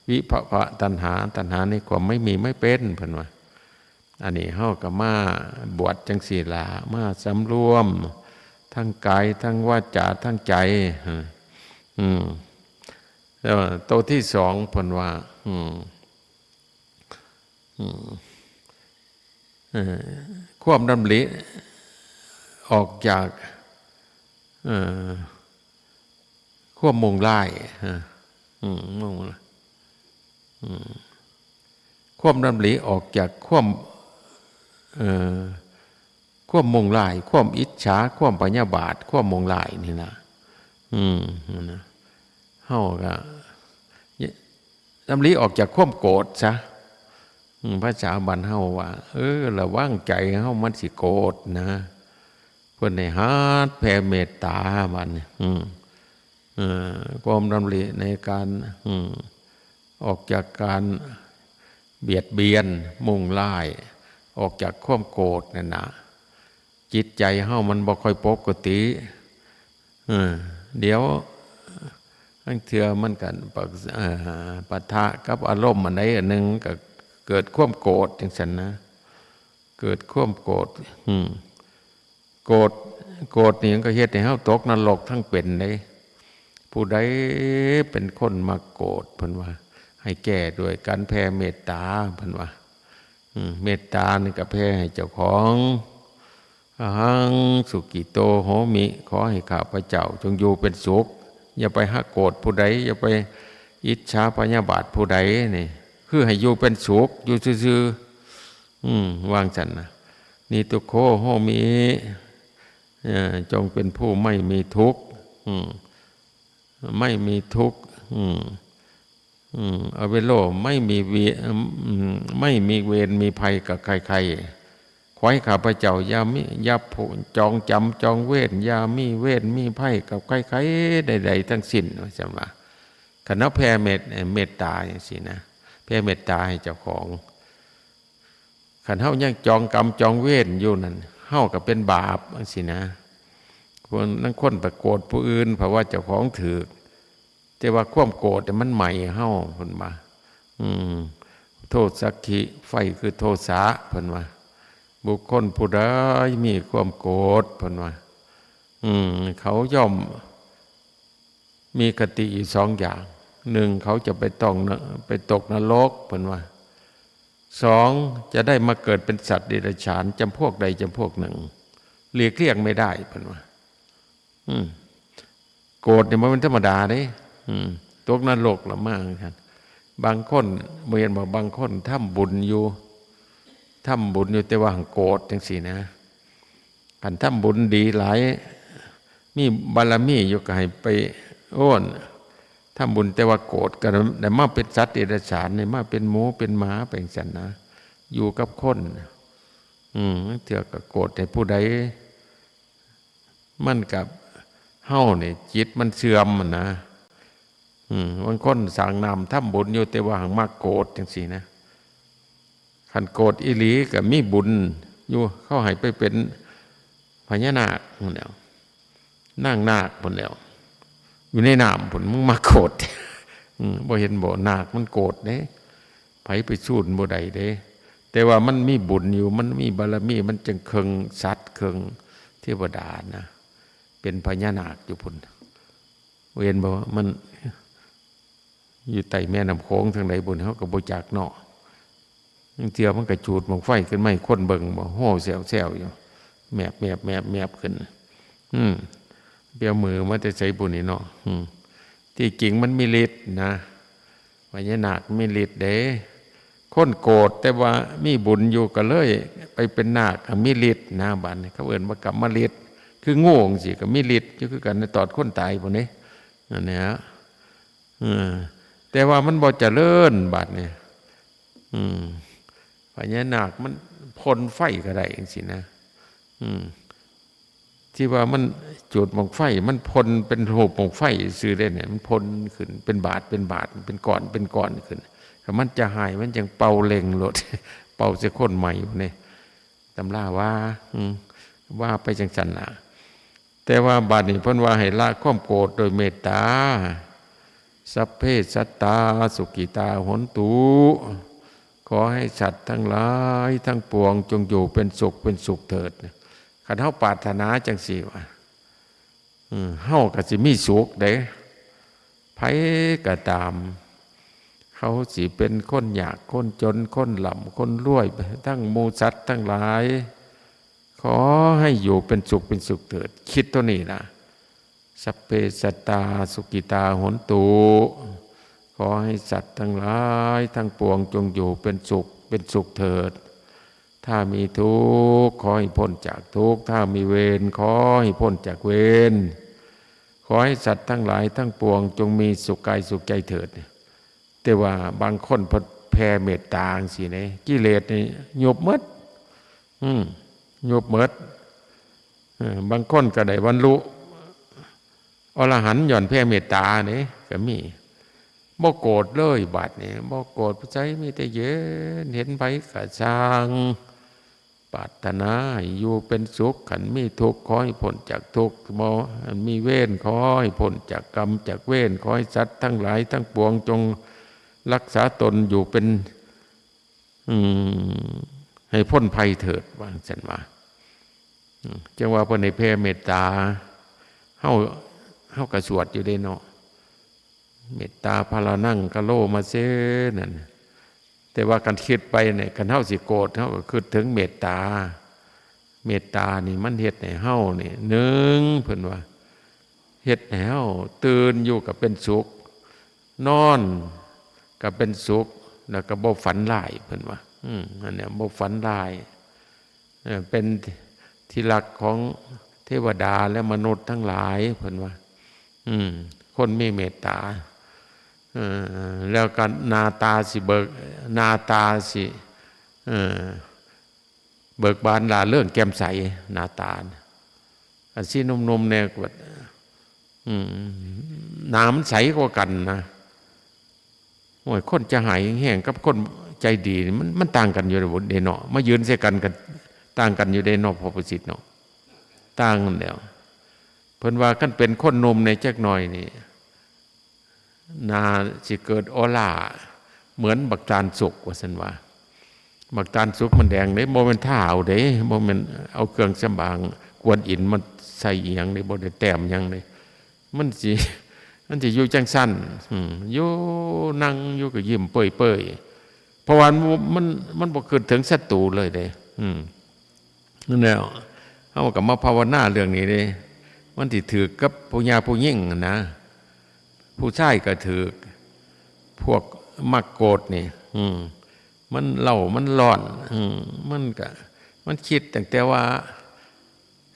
วิภวตัณหา ตัณหาในความไม่มีไม่เป็น เพิ่นว่า อันนี้เฮาก็มาบวชจั่งซี้ล่ะ มาสำรวม ทั้งกาย ทั้งวาจา ทั้งใจ อืม แล้วโตที่สองเพิ่นว่า อืม อืม เอ่อ ความดำริออกจาก เอ่อ ความมุ่งร้าย ฮะ อืม มุ่งร้าย อืม ความดำริออกจากความ เอ่อ ความมุ่งร้าย ความอิจฉา ความพยาบาท ความมุ่งร้ายนี่นะ อืม นั่นนะ เฮาก็ ดำริออกจากความโกรธซะ อืม ภาษาบ้านเฮาว่า เออ ระวังใจเฮามันสิโกรธนะ เพิ่นให้หัดแผ่เมตตา บัดนี้ อืม เอ่อ ความดำริในการ อืม ออกจากการเบียดเบียน มุ่งร้าย ออกจากความโกรธนั่นนะ จิตใจเฮามันบ่ค่อยปกติ เออ เดี๋ยว ลางเทื่อมันก็ปะ เอ่อ ปะทะกับอารมณ์อันใดอันหนึ่ง ก็เกิดความโกรธจั่งซั้นนะ เกิดความโกรธ อืม โกรธ โกรธนี่มันก็เฮ็ดให้เฮาตกนรกทั้งเป็นเด้ ผู้ใดเป็นคนมักโกรธ เพิ่นว่า ให้แก้ด้วยการแผ่เมตตา เพิ่นว่า อืม เมตตานี่ก็แผ่ให้เจ้าของ อหัง สุขิโต โหมิ ขอให้ข้าพเจ้าจงอยู่เป็นสุข อย่าไปหาโกรธผู้ใด อย่าไปอิจฉาพยาบาทผู้ใดนี่ คือให้อยู่เป็นสุข อยู่ซื่อๆ อืม วางสันนะ นิทุกโข โหมิ เอ่อ จงเป็นผู้ไม่มีทุกข์ อืม ไม่มีทุกข์ อืม อืม อเวโร ไม่มีเวร อืม ไม่มีเวรมีภัยกับใครๆ ขอให้ข้าพเจ้าอย่ามี อย่าผูก จองจำจองเวร อย่ามีเวรมีภัยกับใครๆ ใดๆ ทั้งสิ้น ว่าซั่นว่า คันเฮาแผ่เมต เมตตาจั่งซี้นะ แผ่เมตตาให้เจ้าของ คันเฮายังจองกรรมจองเวรอยู่นั่น เฮาก็เป็นบาปจั่งซี้นะ พวกลางคนไปโกรธผู้อื่น เพราะว่าเจ้าของถืก แต่ว่าความโกรธเนี่ยมันไหม้เฮา เพิ่นว่า อืม โทสักขิ ไฟคือโทสะ เพิ่นว่า บุคคลผู้ใดมีความโกรธ เพิ่นว่า อืม เขาย่อมมีคติอยู่สองอย่าง หนึ่ง เขาจะไปต้องน- ไปตกนรก เพิ่นว่า สอง จะได้มาเกิดเป็นสัตว์เดรัจฉานจำพวกใดจำพวกหนึ่ง หลีกเลี่ยงไม่ได้ เพิ่นว่า อืม โกรธนี่มันเป็นธรรมดาเด้ อืม ตกนรกละมาซั่น บางคน บ่เห็นบ่ บางคนทำบุญอยู่ ทำบุญอยู่ แต่ว่าหั้นโกรธจั่งซี้นะ คันทำบุญดีหลาย มีบารมีอยู่ก็ให้ไป โอ้น ทำบุญแต่ว่าโกรธ ก็ได้มาเป็นสัตว์เดรัจฉานนี่ มาเป็นหมูเป็นหมาไปจั่งซั้นนะ อยู่กับคน อืม เทื่อก็โกรธให้ผู้ใด มันกับเฮานี่จิตมันเสื่อมหั้นนะ อืม บางคนสร้างน้ำทำบุญอยู่ แต่ว่าหั้นมักโกรธจั่งซี้นะ คันโกรธอีหลีก็มีบุญอยู่ เขาให้ไปเป็นพญานาคพุ้นแหล้ว นางนาคพุ้นแหล้ว อยู่ในน้ำพุ้น มึงมาโกรธ อืม บ่เห็นบ่ นาคมันโกรธเด้ ไผไปสู้มันบ่ได้เด้ แต่ว่ามันมีบุญอยู่ มันมีบารมี มันจั่งเคิ่งสัตว์ เคิ่งเทวดานะ เป็นพญานาคอยู่พุ้น เห็นบ่ มันอยู่ใต้แม่น้ำโขงทางใดบุ้น เฮาก็บ่จักเนาะ ลางเทื่อมันก็จูดบั้งไฟขึ้นมาให้คนเบิ่งบ่ โห่แซวๆ อยู่ แมบๆ ขึ้น อืม ไปเอามือมาแต่ไสบุญนี่เนาะ อืม ที่จริงมันมีฤทธิ์นะ พญานาคมีฤทธิ์เด้ คนโกรธแต่ว่ามีบุญอยู่ก็เลย ไปเป็นนาคก็มีฤทธิ์นะ บัดนี้เขาเอิ้นว่ากรรมฤทธิ์ คืองูจั่งซี้ก็มีฤทธิ์อยู่คือกัน ตอดคนตายพุ้นเด้ นั่นแหละ เออ แต่ว่ามันบ่เจริญ บัดนี้ อืม พญานาคมันพ่นไฟก็ได้จั่งซี้นะ อืม ที่ว่ามันจุดบั้งไฟ มันพ่นเป็นรูปบั้งไฟซื่อเด้เนี่ย มันพ่นขึ้นเป็นบาดเป็นบาด เป็นก้อนเป็นก้อนขึ้น ถ้ามันจะหาย มันจั่งเป่าเล็งโลด เป่าใส่คนใหม่พุ้นเด้ ตำราว่า อืม ว่าไปจั่งซั้นล่ะ แต่ว่าบัดนี้เพิ่นว่าให้ละความโกรธโดยเมตตา สัพเพสัตตาสุขิตาหอนตุ ขอให้สัตว์ทั้งหลายทั้งปวงจงอยู่เป็นสุขเป็นสุขเถิด คันเฮาปรารถนาจั่งซี้ว่า อืม เฮาก็สิมีสุขเด้ ไผก็ตาม เขาสิเป็นคนยากคนจน คนร่ำคนรวย ทั้งหมู่สัตว์ทั้งหลาย ขอให้อยู่เป็นสุขเป็นสุขเถิด คิดเท่านี้นะ สัพเพสัตตาสุขิตาหอนตุ ขอให้สัตว์ทั้งหลายทั้งปวงจงอยู่เป็นสุขเป็นสุขเถิด ถ้ามีทุกข์ขอให้พ้นจากทุกข์ ถ้ามีเวรขอให้พ้นจากเวร ขอให้สัตว์ทั้งหลายทั้งปวงจงมีสุขกายสุขใจเถิด แต่ว่าบางคนเพิ่นแผ่เมตตาจั่งซี้เด้ กิเลสนี่ยุบหมด อืม ยุบหมด เออ บางคนก็ได้บรรลุอรหันต์ย้อนแผ่เมตตาเด้ ก็มี บ่โกรธเลย บัดนี้ บ่โกรธผู้ใด มีแต่เย็น เห็นไผก็ซ่าง ปรารถนาให้อยู่เป็นสุข คันมีทุกข์ขอให้พ้นจากทุกข์ บ่ มีเวรขอให้พ้นจากกรรมจากเวร ขอให้สัตว์ทั้งหลายทั้งปวงจงรักษาตนอยู่เป็น อืม ให้พ้นภัยเถิด ว่าจั่งซั้นว่า อืม จั่งว่าเพิ่นให้แผ่เมตตา เฮา เฮาก็สวดอยู่เด้เนาะ เมตตาภะระนังคะโลมาเส นั่น แต่ว่าคันคิดไปเนี่ย คันเฮาสิโกรธ เฮาก็คิดถึงเมตตา เมตตานี่มันเฮ็ดให้เฮานี่ หนึ่ง เพิ่นว่า เฮ็ดให้เฮาตื่นอยู่ก็เป็นสุข นอนก็เป็นสุข แล้วก็บ่ฝันร้าย เพิ่นว่า อืม อันเนี้ยบ่ฝันร้าย เอ่อ เป็นที่รักของเทวดาและมนุษย์ทั้งหลาย เพิ่นว่า อืม คนมีเมตตา เอ่อ แล้วก็หน้าตาสิเบิก หน้าตาสิ เอ่อ เบิกบานร่าเริงแจ่มใส หน้าตาน่ะ อันซี่หนุ่มๆ แน่กว่า อืม หน้ามันใสกว่ากันนะ โอ้ย คนใจฮ้ายแฮงๆ กับคนใจดีนี่มัน มันต่างกันอยู่เด้เนาะ มายืนใส่กัน ก็ต่างกันอยู่เด้เนาะ พ่อประสิทธิ์เนาะ ต่างกันแล้ว เพิ่นว่าคันเป็นคนหนุ่มแน่จักหน่อยนี่ น่าสิเกิดออร่าเหมือนบักตาลสุก ว่าซั่นว่า บักตาลสุกมันแดงเด้ บ่แม่นทาเอาเด้ บ่แม่นเอาเครื่องสำอางกวนอินมาใส่อิหยังเด้ บ่ได้แต้มหยังเด้ มันสิ มันสิอยู่จั่งซั้น อืม อยู่นั่งอยู่ก็ยิ้มเปื่อยๆ เพราะว่ามัน มัน มันบ่คิดถึงศัตรูเลยเด้ อืม นั่นแหละ เฮาก็มาภาวนาเรื่องนี้เด้ มันสิถืกกับผู้หญิงผู้หญิงหั้นนะ ผู้ชายก็ถืก พวกมักโกรธนี่ อืม มันเล่ามันร้อน อืม มันก็ มันคิดตั้งแต่ว่า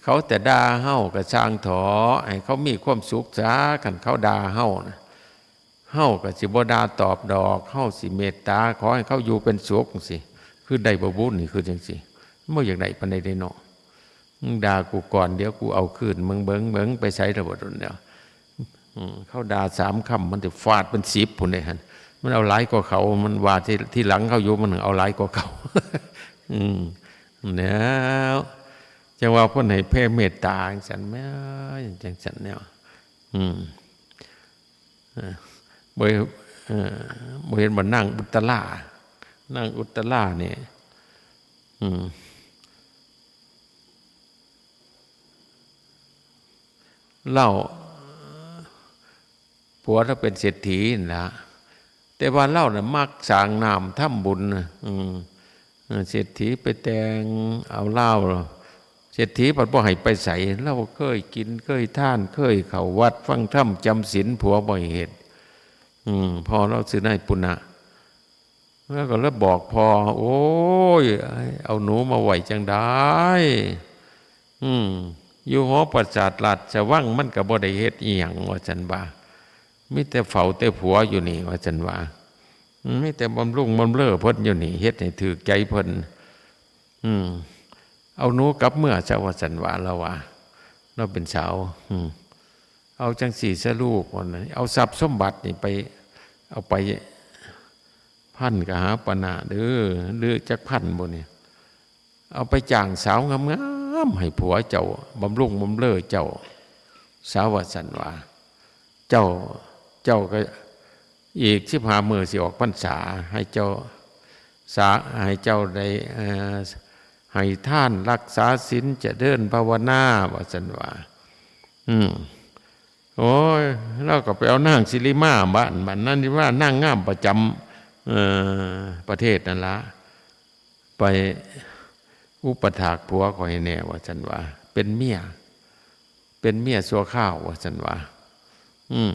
เขาแต่ด่าเฮาก็ซ่างเถาะ ให้เขามีความสุขซะ คันเขาด่าเฮานะ เฮาก็สิบ่ด่าตอบดอก เฮาสิเมตตา ขอให้เขาอยู่เป็นสุขจั่งซี้ คือได้บ่บุญนี่ คือจั่งซี้ มันบ่อยากได้ปานใดเด้เนาะ มึงด่ากูก่อน เดี๋ยวกูเอาคืน มึงเบิ่ง มึงไปไสแล้วบ่โดนแล้ว อืม เขาด่าสามคำ มันสิฟาดเป็นสิบพุ้นเด้หั่น มันเอาหลายกว่าเขา มันว่าที ทีหลังเขาอยู่ มันเอาหลายกว่าเขา อืม แล้ว จั่งว่าเพิ่นให้แผ่เมตตาจั่งซั้นแหม จั่งซั้นแนว อืม เออ บ่ เออ บ่เห็นบ่นางอุตตรา นางอุตตรานี่ อืม ลาว ผัวลาวเป็นเศรษฐีนั่นล่ะ แต่ว่าลาวน่ะมักสร้างน้ำทำบุญน่ะ อืม เออ เศรษฐีไปแต่งเอาลาว เศ เศรษฐีพัดบ่ให้ไปไส ลาวเคยกินเคยทาน เคยเข้าวัดฟังธรรมจำศีล ผัวบ่ให้เฮ็ด อืม พ่อลาวชื่อนายปุณณะ ลาวก็เลยบอกพ่อ โอ้ย เอาหนูมาไว้จั่งใด อืม อยู่หอปราสาทราชวัง มันก็บ่ได้เฮ็ดอิหยัง ว่าซั่นว่า มีแต่เฝ้าแต่ผัวอยู่นี่ ว่าซั่นว่า อืม มีแต่บำรุงบำเรอเพิ่นอยู่นี่ เฮ็ดให้ถูกใจเพิ่น อืม เอาหนูกลับเมือซะ ว่าซั่นว่า ลาวว่า ลาวเป็นสาว อืม เอาจั่งซี้ซะลูก ว่าซั่น เอาทรัพย์สมบัตินี่ไป เอาไป พันกหาปณะเด้อ หรือจักพันบ่นี่ เอาไปจ้างสาวงามๆให้ผัวเจ้า บำรุงบำเรอเจ้าซะ ว่าซั่นว่า เจ้า เจ้าก็อีกสิบห้ามื้อสิออกพรรษา ให้เจ้า สา ให้เจ้าได้ เอ่อ ให้ทานรักษาศีลเจริญภาวนา ว่าซั่นว่า อืม โอ้ย ลาวก็ไปเอานางสิริมา บ้าน บ้านนั้นที่ว่านางงามประจำ เอ่อ ประเทศนั่นละ ไปอุปถากผัวข้อยแหน่ ว่าซั่นว่า เป็นเมีย เป็นเมียชั่วคราว ว่าซั่นว่า อืม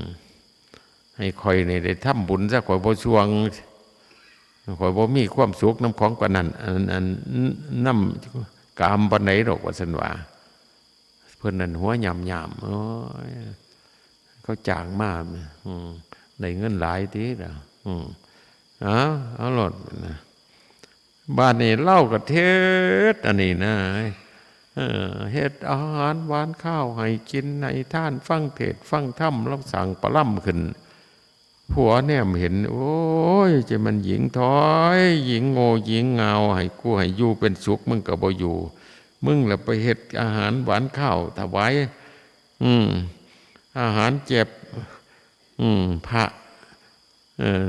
ให้ข้อยนี่ได้ทำบุญซะ ข้อยบ่ส่วง ข้อยบ่มีความสุขนำของปานนั้น อัน อัน นำกามปานใดดอก ว่าซั่นว่า เพิ่นนั่นหัวย่ำๆ โอ้ย เขาจ้างมา อืม ได้เงินหลายติล่ะ อืม เอา เอาโลดนะ บาดนี้ลาวก็เฮ็ดอันนี้นะ เออ เฮ็ดอาหารหวานคาวให้กิน ให้ทาน ฟังเทศน์ฟังธรรม ลาวสร้างประลำขึ้น ผัวแนมเห็น โอ้ย จะมันหญิงถอย หญิงโง่ หญิงเหงา ให้กูให้อยู่เป็นสุข มึงก็บ่อยู่ มึงละไปเฮ็ดอาหารหวานคาวถวาย อืม อาหารแจก อืม พระ เออ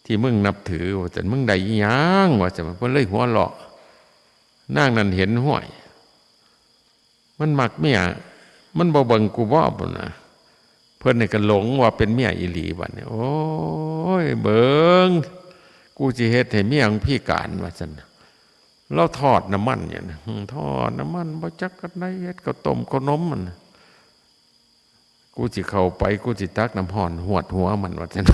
ที่มึงนับถือ ว่าซั่น มึงได้อิหยัง ว่าซั่น เพิ่นเลยหัวเราะ นางนั่นเห็น ห้วย มันมักเมีย มันบ่เบิ่งกูบ่ พุ้นนะ เพิ่นนี่ก็หลงว่าเป็นเมียอีหลีบัดนี้ โอ้ย เบิ่ง กูสิเฮ็ดให้เมียมึงพิการ ว่าซั่น ลาวทอดน้ำมันอยู่นะ อืม ทอดน้ำมัน บ่จักกันได เฮ็ดข้าวต้มข้าวนมมัน กูสิเข้าไป กูสิตักน้ำฮ้อนหวดหัวมัน ว่าซั่น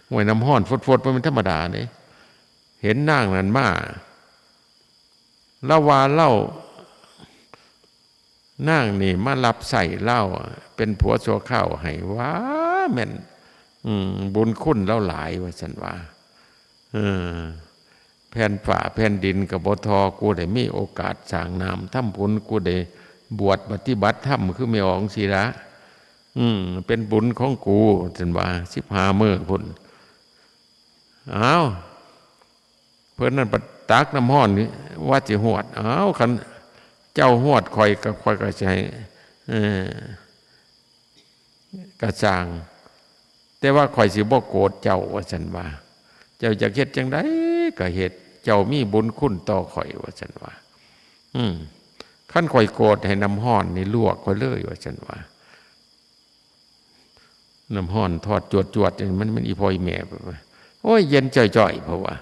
ห้วย น้ำฮ้อนฟดๆ บ่แม่นธรรมดาเด้ เห็นนางนั่นมา ลาวว่าลาว นางนี่มารับใช้ลาว เป็นผัวชั่วคราวให้ ว่าแม่น อืม บุญคุณลาวหลาย ว่าซั่นว่า เออ แผ่นฟ้าแผ่นดินก็บ่ทอ กูได้มีโอกาสสร้างน้ำทำบุญ กูได้บวชปฏิบัติธรรมคือแม่อองศิลา อืม เป็นบุญของกู ซั่นว่า สิบห้ามื้อพุ้น อ้าว เพิ่นนั่นไปตักน้ำฮ้อนนี่ ว่าสิหวด อ้าว คันเจ้าหวดข้อยก็ ข้อยก็สิให้ เออ ก็ซ่าง แต่ว่าข้อยสิบ่โกรธเจ้า ว่าซั่นว่า เจ้าอยากเฮ็ดจั่งใดก็เฮ็ด เจ้ามีบุญคุณต่อข้อย ว่าซั่นว่า อืม คันข้อยโกรธให้น้ำฮ้อนนี่ลวกข้อยเลย ว่าซั่นว่า น้ำฮ้อนทอดจวดๆ นี่มัน มันอีพ่ออีแม่ โอ้ย เย็นจ่อยๆ เพราะว่า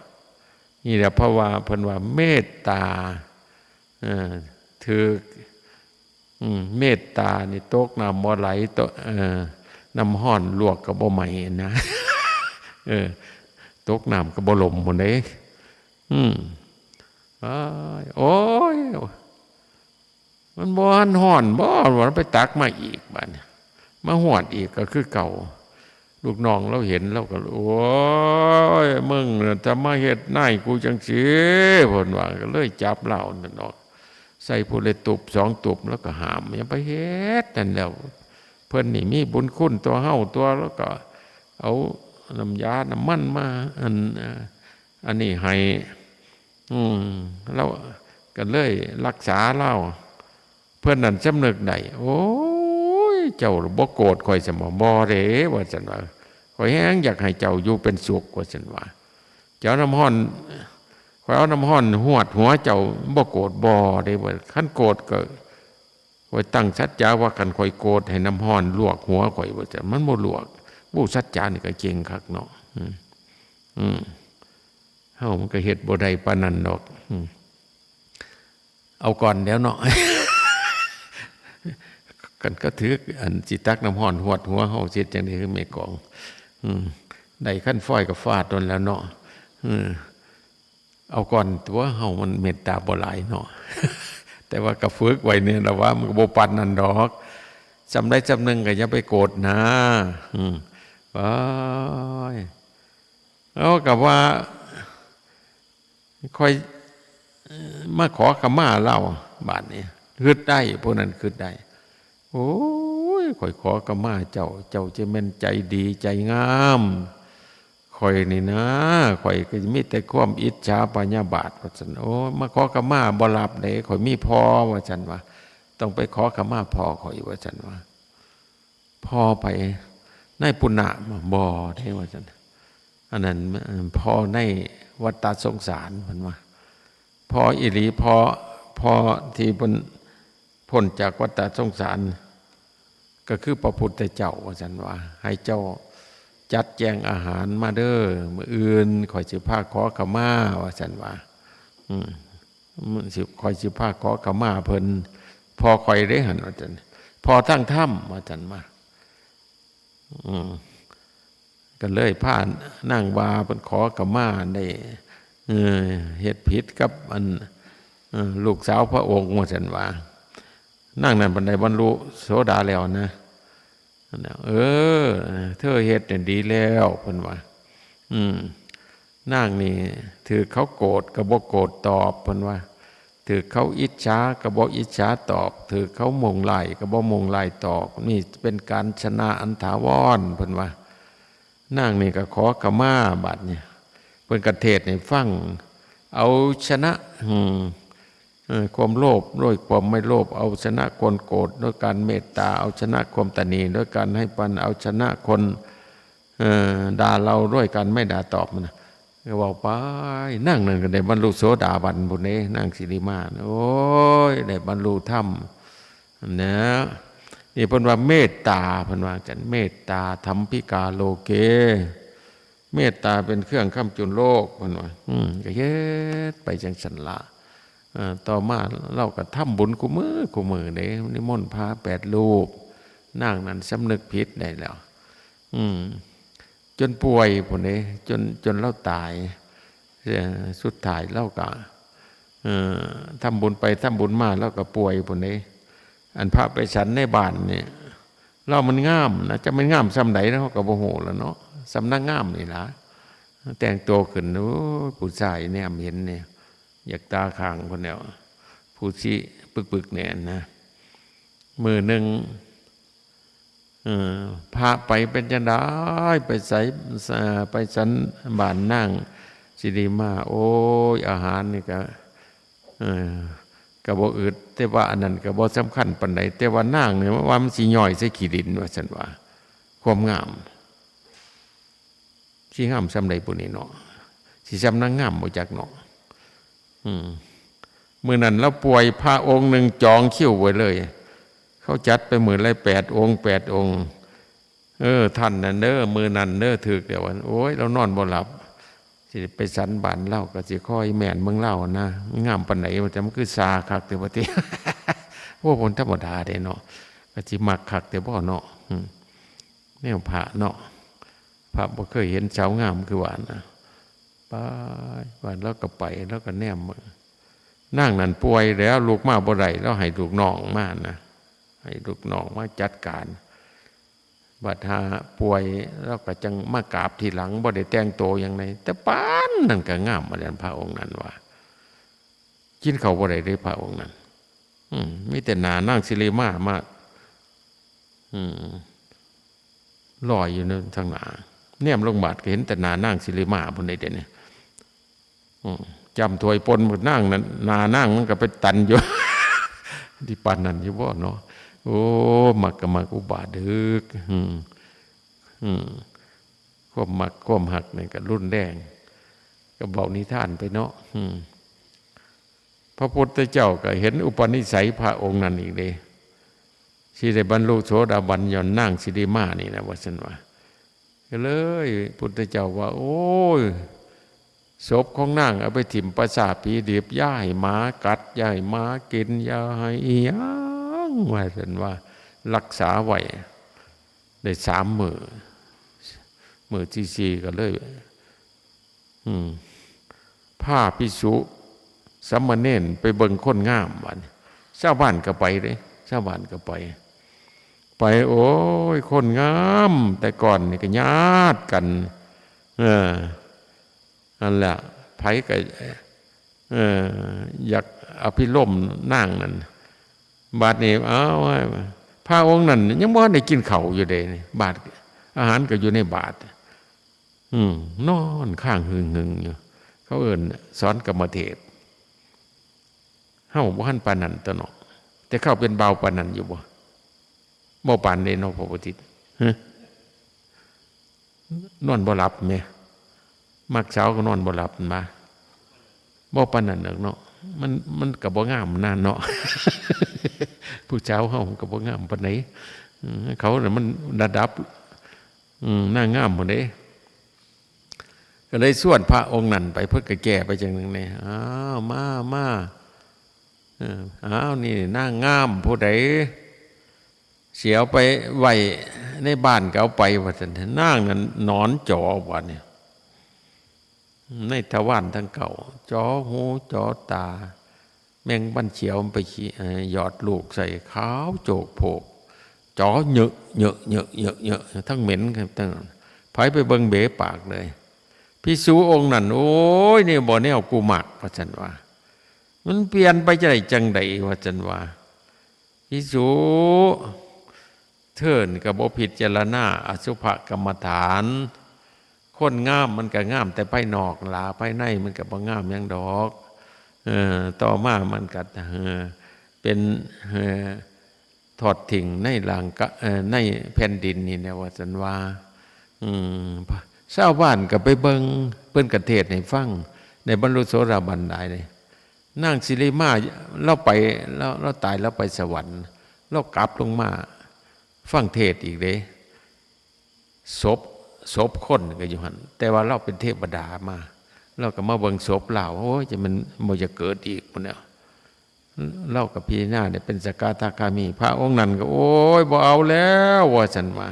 นี่แหละ เพราะว่าเพิ่นว่าเมตตา เออ ถืก อืม เมตตานี่ตกน้ำบ่ไหล ตก เออ น้ำฮ้อนลวกก็บ่ไหม้นะ เออ ตกน้ำก็บ่ล่มพุ้นเด้ อืม อ้าย โอ้ย มันบ่ทันฮ้อนบ่ ว่าไปตักมาอีก บาดนี้ มาหวดอีกก็คือเก่า ลูกน้องลาวเห็น ลาวก็ โอ้ย มึงน่ะจะมาเฮ็ดนายกูจั่งซี้ เพิ่นว่า ก็เลยจับลาวนั่นดอก ใส่ผู้ละตุ๊บสองตุ๊บ แล้วก็ห้าม อย่าไปเฮ็ดนั่นแหล้ว เพิ่นนี่มีบุญคุณต่อเฮาตั๊ว แล้วก็เอาน้ำยาน้ำมันมา อัน อันนี้ให้ อืม ลาวก็เลยรักษาลาว เพิ่นนั่นสำนึกได้ โอ้ย เจ้าบ่โกรธข้อยซั่นบ่ บ่เด้ ว่าซั่นว่า ข้อยแฮงอยากให้เจ้าอยู่เป็นสุข ว่าซั่นว่า เจ้าน้ำฮ้อน ข้อยเอาน้ำฮ้อนหวดหัวเจ้า บ่โกรธบ่เด้ ว่า คันโกรธก็ ข้อยตั้งสัจจะว่าคันข้อยโกรธให้น้ำฮ้อนลวกหัวข้อย ว่าซั่น มันบ่ลวก โอ้ สัจจะนี่ก็เก่งคักเนาะ อืม อืม เฮามันก็เฮ็ดบ่ได้ปานนั้นดอก อืม เอาก่อนแล้วเนาะ กันก็ถืออันสิตักน้ำฮ้อนหวดหัวเฮา สิเฮ็ดจั่งใด๋คือแม่กอง อืม ได้คันฟอยก็ฟาดโดนแล้วเนาะ อืม เอาก่อนตัวเฮา มันเมตตาบ่หลายเนาะ แต่ว่าก็ฝึกไว้เนี่ยละว่า มันก็บ่ปานนั้นดอก ส่ำใดส่ำหนึ่งก็อย่าไปโกรธนะ อืม โอ้ย เอาก็ว่า ค่อย เอ่อ มาขอขมาลาว บาดนี้ คิดได้ ผู้นั้นคิดได้ โอ้ย ข้อยขอขมาเจ้า เจ้าจะแม่นใจดีใจงาม ข้อยนี่นะ ข้อยก็มีแต่ความอิจฉาพยาบาท ว่าซั่น โอ้ย มาขอขมาบ่รับเด้ ข้อยมีพ่อ ว่าซั่นว่า ต้องไปขอขมาพ่อข้อย ว่าซั่นว่า พ่อไผ นายปุณณะบ่ บ่เด้ ว่าซั่น อันนั้น เอ่อ พ่อในวัฏฏะสงสาร เพิ่นว่า พ่ออีหลี พ่อ พ่อที่เพิ่นพ้นจากวัฏฏะสงสาร ก็คือพระพุทธเจ้า ว่าซั่นว่า ให้เจ้าจัดแจงอาหารมาเด้อ มื้ออื่นข้อยสิพาขอขมา ว่าซั่นว่า อืม มื้อสิ ข้อยสิพาขอขมาเพิ่น พ่อข้อยเด้หั่น ว่าซั่น พ่อทางธรรม ว่าซั่นมา อืม ก็เลยพานางว่าเพิ่นขอขมาได้ เออ เฮ็ดผิดกับอัน เออ ลูกสาวพระองค์ ว่าซั่นว่า นางนั้นบัดได้บรรลุโสดาแล้วนะ เออ เธอเฮ็ดเนี่ยดีแล้ว เพิ่นว่า อืม นางนี่ถืกเขาโกรธก็บ่โกรธตอบ เพิ่นว่า ถืกเขาอิจฉาก็บ่อิจฉาตอบ ถืกเขามุ่งร้ายก็บ่มุ่งร้ายตอบ นี่เป็นการชนะอันถาวร เพิ่นว่า นางนี่ก็ขอขมา บัดนี้ เพิ่นก็เทศน์ให้ฟัง เอาชนะ อืม เอ่อ ความโลภด้วยความไม่โลภ เอาชนะคนโกรธด้วยการเมตตา เอาชนะความตณีด้วยการให้ปัน เอาชนะคน เอ่อ ด่าเราด้วยการไม่ด่าตอบมันนะ ก็เว้าไป นางนั้นก็ได้บรรลุโสดาบันพุ้นเด้ นางสิริมา โอ้ย ได้บรรลุธรรมนะ นี่เพิ่นว่าเมตตา เพิ่นว่าจั่ง เมตตาธรรมพิกาโลเก เมตตาเป็นเครื่องค้ำจุนโลก เพิ่นว่า อืม ก็เฮ็ดไปจั่งซั้นละ เอ่อ ต่อมาลาวก็ทำบุญคู่มื้อคู่มื้อเด้ นิมนต์พระแปดรูป นางนั้นสำนึกผิดได้แล้ว อืม จนป่วยพุ้นเด้ จน จนลาวตาย เอ่อ สุดท้ายลาวก็ เอ่อ ทำบุญไปทำบุญมาลาวก็ป่วยพุ้นเด้ อันพระไปฉันในบ้านนี่ ลาวมันงามนะ จักมันงามส่ำใด๋เนาะ เฮาก็บ่ฮู้ล่ะเนาะ ส่ำนางงามนี่ล่ะ แต่งตัวขึ้น โอ้ย ผู้ชายแนมเห็นนี่ อยากตาค้างพุ้นแหล้ว ผู้ซี้ปึกๆ แหน่นะ มื้อหนึ่ง เอ่อ พระไปเป็นจั่งใด๋ ไปไส เอ่อ ไปฉันบ้านนางสิริมา โอ้ย อาหารนี่ก็ เอ่อ ก็บ่อึด แต่ว่าอันนั้นก็บ่สำคัญปานใด แต่ว่านางนี่ว่ามันสิย่อยใส่ขี้ดิน ว่าซั่นว่า ความงาม สิงามส่ำใด๋บุนี่เนาะ สิส่ำนางงามบ่จักเนาะ อืม มื้อนั้นลาวป่วย พระองค์หนึ่งจองคิวไว้เลย เขาจัดไปมื้อละแปดองค์ แปดองค์ เออ ท่านนั้นเด้อ มื้อนั้นเด้อ ถืกแล้ว โอ้ย ลาวนอนบ่หลับ สิไปฉันบ้านลาว ก็สิคอยแม่นเบิ่งลาวนะ งามปานใด๋ ว่าแต่มันคือซ่าคักแท้ ว่าติ โอ้ บ่ธรรมดาเด้เนาะ ก็สิมักคักแท้บ่เนาะ อืม แนวพระเนาะ พระบ่เคยเห็นสาวงามคือว่านะ ไป ว่าลาวก็ไป ลาวก็แนมเบิ่ง นางนั่นป่วยแล้ว ลุกมาบ่ได้ ลาวให้ลูกน้องมานะ ให้ลูกน้องมาจัดการ บัดหาป่วย ลาวก็จั่งมากราบทีหลัง บ่ได้แต่งตัวหยังใด๋ แต่ปานนั้นก็งาม อันนั้นพระองค์นั้นว่า กินข้าวบ่ได้เด้พระองค์นั้น อืม มีแต่หน้านางสิริมามา อืม ลอยอยู่ในทางหน้า แนมลงบาดก็เห็นแต่หน้านางสิริมาพุ้นเด้ เดี๋ยวนี้ อืม จ้ำถ้วยปนพุ้น นางนั่น หน้านางมันก็ไปตันอยู่ สิปานนั้นอยู่บ่เนาะ โอ้ มักก็มักอุบาทเด้อ อืม อืม ความมักความฮักนี่ก็รุนแรง ก็เว้านิทานไปเนาะ อืม พระพุทธเจ้าก็เห็นอุปนิสัยพระองค์นั้นอีกเด้ สิได้บรรลุโสดาบันญ้อนนางสิริมานี่นะ ว่าซั่นว่า ก็เลยพุทธเจ้าว่า โอ้ย ศพของนางเอาไปถิ่มป่าช้าผีดิบ อย่าให้หมากัด อย่าให้หมากิน อย่าให้อีหยัง ว่าซั่นว่า รักษาไว้ได้สามมื้อ มื้อที่สี่ก็เลย อืม พาภิกษุสามเณรไปเบิ่งคนงามบัดนี้ ชาวบ้านก็ไปเด้ ชาวบ้านก็ไป ไป โอ้ย คนงาม แต่ก่อนนี่ก็ญาติกัน เออ นั่นแหละ ไผก็ เออ อยากอภิรมย์นางนั่น บาดนี้ เอา พระองค์นั้นยังบ่ทันได้กินข้าวอยู่เด้นี่ บาตร อาหารก็อยู่ในบาตร อืม นอนค้างหึงๆ อยู่ เขาเอิ้นสอนกรรมเทศน์ เฮาบ่ทันปานนั้นตั๊วเนาะ แต่เขาเป็นบ่าวปานนั้นอยู่บ่ บ่ปานเด้เนาะ พระอุทิศ ฮะ นอนบ่หลับแหม มักสาวก็นอนบ่หลับมา บ่ปานนั้นดอกเนาะ มัน มันก็บ่งามนานเนาะ ผู้สาวเฮามันก็บ่งามปานใด อืม เขาน่ะมันระดับ อืม นางงามพุ้นเด้ ก็เลยชวนพระองค์นั้นไป เพิ่นก็แก้ไปจั่งหนึ่งนี่ อ้าว มา มา เออ อ้าว นี่นางงามผู้ใด สิเอาไปไว้ในบ้านก็เอาไป ว่าซั่น นางนั้นหนอนจ๋อ บาดนี้ ในทวารทั้งเก้า จ๋อหู จ๋อตา แมงวันเขียวมันไปขี้ เอ่อ หยอดลูกใส่ ขาวโจกโผก จ๋อเหยอะ เหยอะ เหยอะ เหยอะ เหยอะ ทั้งเหม็นครับ ทั้ง ไผไปเบิ่งเบะปากเลย ภิกษุองค์นั้น โอ้ย นี่บ่แนวกูมัก ว่าซั่นว่า มันเปลี่ยนไปจั่งใดจั่งใด ว่าซั่นว่า ภิกษุ เธอนี่ก็บ่พิจารณาอสุภกรรมฐาน คนงามมันก็งามแต่ภายนอกล่ะ ภายในมันก็บ่งามหยังดอก เออ ต่อมามันก็ เออ เป็น เออ ทอดทิ้งในร่างกะ เอ่อ ในแผ่นดินนี่แหละ ว่าซั่นว่า อืม ชาวบ้านก็ไปเบิ่ง เพิ่นก็เทศน์ให้ฟัง ได้บรรลุโสดาบันหลายเลย นางสิริมา ลาวไป ลาว ลาวตาย ลาวไปสวรรค์ ลาวกลับลงมาฟังเทศน์อีกเด้ ศพ ศพคนก็อยู่หั่น แต่ว่าลาวเป็นเทวดามา ลาวก็มาเบิ่งศพลาว โอ้ย จะมันบ่อยากเกิดอีกพุ้นแหล้ว ลาวก็พิจารณาได้เป็นสกทาคามี พระองค์นั้นก็ โอ้ย บ่เอาแล้ว ว่าซั่นว่า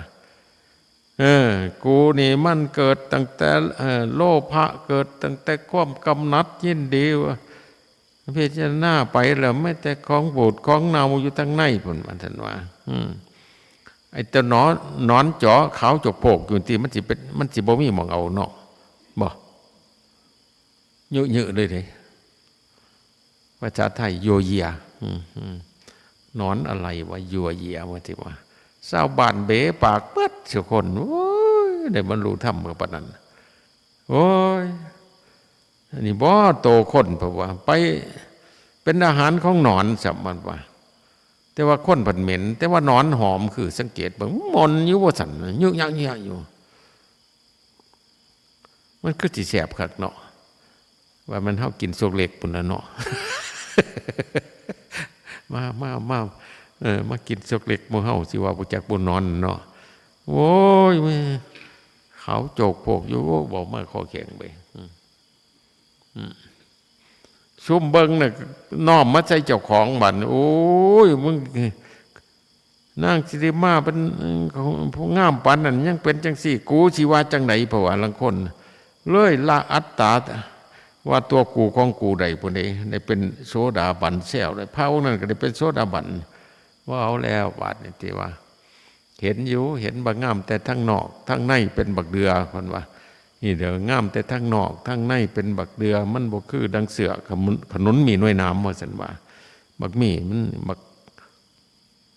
เออ กูนี่มันเกิดตั้งแต่ เอ่อ โลภะ เกิดตั้งแต่ความกำหนัดยินดี ว่า พิจารณาไปแล้วมีแต่ของบูดของเน่าอยู่ทางในพุ้น ว่าซั่นว่า อืม ไอ้เจ้าหนอน หนอนจ๋อขาวโจกโผกอยู่ติ มันสิเป็น มันสิบ่มีหม่องเอาเนาะ บ่ เยอะๆ เลยเด้ ภาษาไทย ยัวเยีย อืม อืม หนอนอะไรวะ ยัวเยีย ว่าติว่า ชาวบ้านเบะปากเบิดซุคน โอ้ย ได้บรรลุธรรมก็ปานนั้น โอ้ย อันนี้บ่โตคน เพราะว่าไปเป็นอาหารของหนอนซ้ำ มันว่า แต่ว่าคนเพิ่นเหม็น แต่ว่าหนอนหอม คือสังเกตเบิ่ง มันอยู่ว่าซั่น ยึกยักยึกยักอยู่ มันคือสิแซ่บคักเนาะ ว่ามันเฮากินซกเล็กพุ้นล่ะเนาะ มา มา มา เออ มากินซกเล็กหมู่เฮา สิว่าบ่จักบ่หนอนเนาะ โอ้ย แม่ ขาวโจกโผกอยู่ เว้ามาคอแข็งไป อืม อืม ซุมเบิ่งน่ะ น้อมมาใส่เจ้าของบัด โอ้ย มึง นางสิริมาเป็น เอ่อ ผู้งามปานนั้น ยังเป็นจั่งซี้ กูสิว่าจั่งใด เพราะว่าลางคนเลยละอัตตา ว่าตัวกูของกูได้พุ้นเด้ ได้เป็นโสดาบันแซวเลย พระองค์นั้นก็ได้เป็นโสดาบัน บ่เอาแล้ว บาดนี้ติว่า เห็นอยู่ เห็นบักงามแต่ทางนอก ทางในเป็นบักเดือ เพิ่นว่า นี่เด้อ งามแต่ทางนอก ทางในเป็นบักเดือ มันบ่คือดังเสื้อขนุน ขนุนมีหน่วยหนาม ว่าซั่นว่า บักมีมัน บัก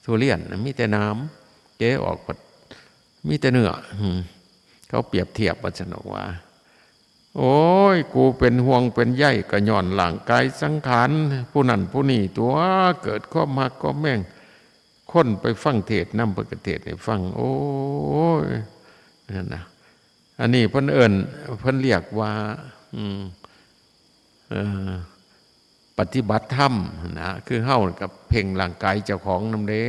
ทุเรียนน่ะมีแต่หนาม เกะออกพัดมีแต่เนื้อ อืม เขาเปรียบเทียบว่าซั่นดอกว่า โอ้ย กูเป็นห่วงเป็นใยก็ย้อนร่างกายสังขารผู้นั้นผู้นี้ตั๊ว เกิดความฮักความแพง คนไปฟังเทศน์นำ เพิ่นก็เทศน์ให้ฟัง โอ้ย นั่นนะ อันนี้เพิ่นเอิ้น เพิ่นเรียกว่า อืม เอ่อ ปฏิบัติธรรมนะ คือเฮาก็เพ่งร่างกายเจ้าของนำเด้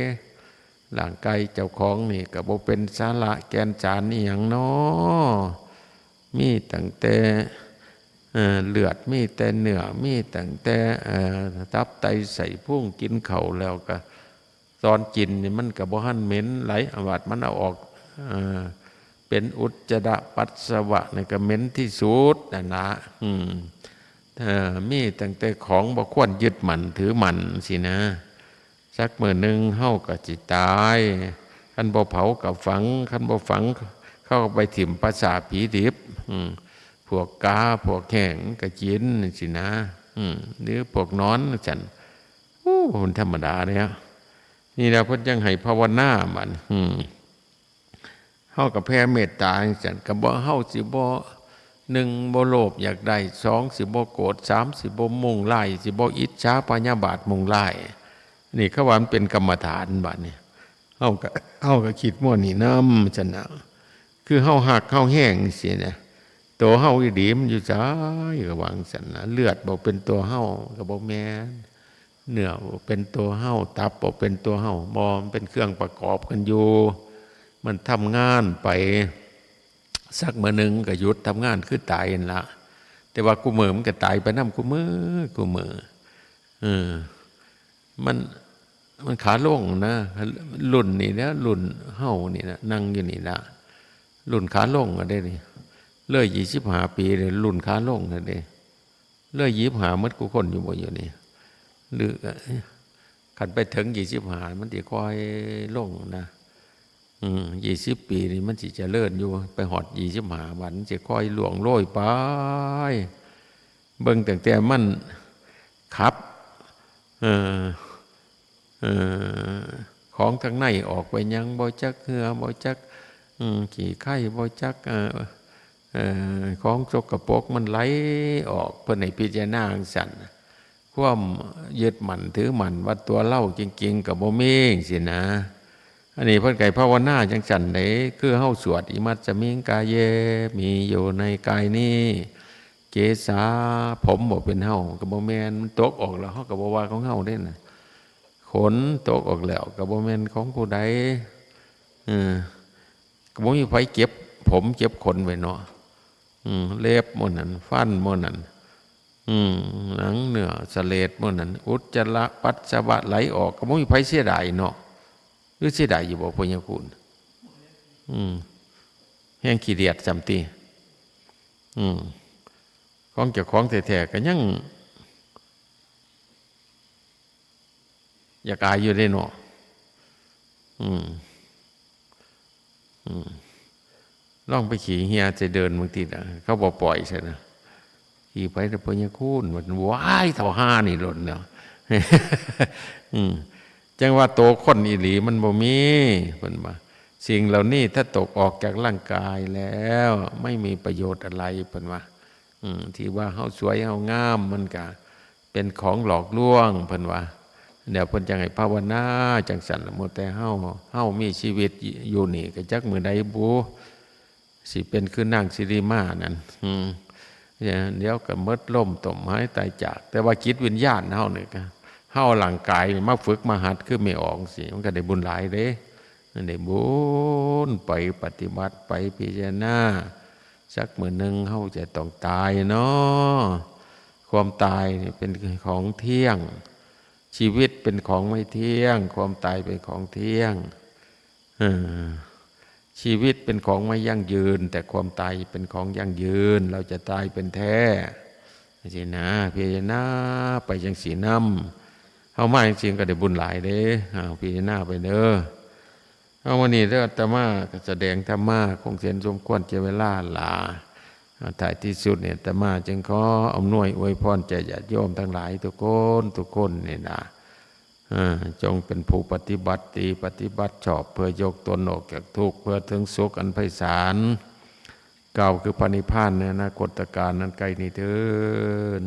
ร่างกายเจ้าของนี่ก็บ่เป็นสาระแก่นสารอิหยังน้อ มีตั้งแต่ เอ่อเลือดมีแต่เนื้อ มีตั้งแต่เอ่อตับไตไส้พุง กินข้าวแล้วก็ ตอนกินนี่มันก็บ่ทันเหม็นไหล อาบัติมันเอาออก เอ่อเป็นอุจจาระปัสสาวะนี่ก็เหม็นที่สุดนั่นละ อืมเอ่อมีตั้งแต่ของบ่ควรยึดมั่นถือมั่นสินะ สักมื้อหนึ่งเฮาก็สิตาย คันบ่เผาก็ฝัง คันบ่ฝัง เขาก็ไปถิ่มป่าช้าผีดิบ อืมพวกกา พวกแห้งก็กินสินะ อืมหรือพวกนอนจั่งซั้น โอ้มันธรรมดาเนี่ย นี่แหละเพิ่นจั่งให้ภาวนาบัด อืม เฮาก็แผ่เมตตาจั่งซั้น ก็บ่ เฮาสิบ่ หนึ่ง บ่โลภอยากได้ สอง สิบ่โกรธ สาม สิบ่มุ่งร้าย สิบ่อิจฉาพยาบาทมุ่งร้าย นี่เขาว่ามันเป็นกรรมฐานบัดนี้ เฮาก็ เฮาก็คิดม่วนนี่นำซั่นน่ะ คือเฮาฮักเฮาแฮงจั่งซี้นะ ตัวเฮาอีหลีมันอยู่ไสก็ว่าจั่งซั้นน่ะ เลือดบ่เป็นตัวเฮาก็บ่แม่น เนื้อบ่เป็นตัวเฮา ตับบ่เป็นตัวเฮา บ่ มันเป็นเครื่องประกอบกันอยู่ มันทำงานไป สักมื้อหนึ่งก็หยุดทำงานคือตายนั่นละ แต่ว่ากู้มื้อมันก็ตายไปนำกู้มื้อกู้มื้อ เออ มัน มันขาลงนะ รุ่นนี้นะ รุ่นเฮานี่นะ นั่งอยู่นี่นะ รุ่นขาลงก็ได้นี่ เลยยี่สิบห้าปีเลย รุ่นขาลงก็ได้ เลยยี่สิบห้าหมดกู้คนอยู่บ่อยู่นี่ หรือ คันไปถึงยี่สิบห้ามันสิค่อยลงนะ อืม ยี่สิบปีนี่มันสิเจริญอยู่ ไปฮอดยี่สิบห้าบัดมันสิค่อยล่วงโรยไป เบิ่งตั้งแต่มันขับ เอ่อ เอ่อ ของทางในออกไปหยังบ่จัก เหงื่อบ่จัก อืม ขี้ไคบ่จัก เอ่อ เอ่อ ของสกปรกมันไหลออก เพิ่นให้พิจารณาจั่งซั้น ความยึดมั่นถือมั่นว่าตัวเราจริงๆก็บ่มีจั่งซี้นะ อันนี้เพิ่นก็ให้ภาวนาจั่งซั้นเด้ คือเฮาสวด อิมัสสมิงกาเย มีอยู่ในกายนี้ เกสา ผมบ่เป็นเฮา ก็บ่แม่น มันตกออกแล้ว เฮาก็บ่ว่าของเฮาเด้นะ ขนตกออกแล้วก็บ่แม่นของผู้ใด เออ ก็บ่มีไผเก็บผมเก็บขนไว้เนาะ อืม เล็บหมู่นั้น ฟันหมู่นั้น อืม หนังเนื้อเสลดหมู่นั้น อุจจาระปัสสาวะไหลออก ก็บ่มีไผเสียดายเนาะ หรือเสียดายอยู่บ่ พ่อใหญ่คูณ อืม แฮงขี้เดียดส่ำติ อืม ของเจ้าของแท้ๆก็ยัง อยากอายอยู่เด้เนาะ อืม อืม ลองไปขี้เหี่ยใส่เดินบางทีนะ เขาบ่ปล่อยใส่นะ ขี้ไปแต่พ่อใหญ่คูณ มันว้าย เฒ่าห่านี่หล่นเนาะ อืม จั่งว่าโตคนอีหลีมันบ่มี เพิ่นว่า สิ่งเหล่านี้ถ้าตกออกจากร่างกายแล้ว ไม่มีประโยชน์อะไร เพิ่นว่า อืม ที่ว่าเฮาสวยเฮางาม มันก็เป็นของหลอกลวง เพิ่นว่า เดี๋ยวเพิ่นจั่งให้ภาวนาจั่งซั้นล่ะ หมู่แต่เฮา เฮามีชีวิตอยู่นี่ ก็จักมื้อใดบุ สิเป็นคือนางสิริมานั่น อืม เดี๋ยวก็หมดลมต้มหายตายจาก แต่ว่าจิตวิญญาณเฮานี่ก็ เฮาร่างกายนี่มาฝึกมาหัดคือแม่ออกสิ มันก็ได้บุญหลายเด้ ได้บุญไปปฏิบัติไปพิจารณา สักมื้อหนึ่งเฮาจะต้องตายเนาะ ความตายนี่เป็นของเที่ยง ชีวิตเป็นของไม่เที่ยง ความตายเป็นของเที่ยง เออ ชีวิตเป็นของไม่ยั่งยืน แต่ความตายเป็นของยั่งยืน เราจะตายเป็นแท้ จั่งซี้นะ พิจารณาไปจั่งซี้นำ เฮามาจั่งซี้ก็ได้บุญหลายเด้ อ้าว พิจารณาไปเด้อ เอา มื้อนี้เด้อ อาตมาก็แสดงธรรมะคงเสร็จสมควรแก่เวลาหละ ท้ายที่สุดเนี่ย อาตมาจึงขออำนวยอวยพรแก่ญาติโยมทั้งหลายทุกคน ทุกคนนี่นะ เอ่อ จงเป็นผู้ปฏิบัติดี ปฏิบัติชอบ เพื่อยกตนออกจากทุกข์ เพื่อถึงสุขอันไพศาล กล่าวคือพระนิพพานในอนาคตกาลนั้นใกล้นี้เทอญ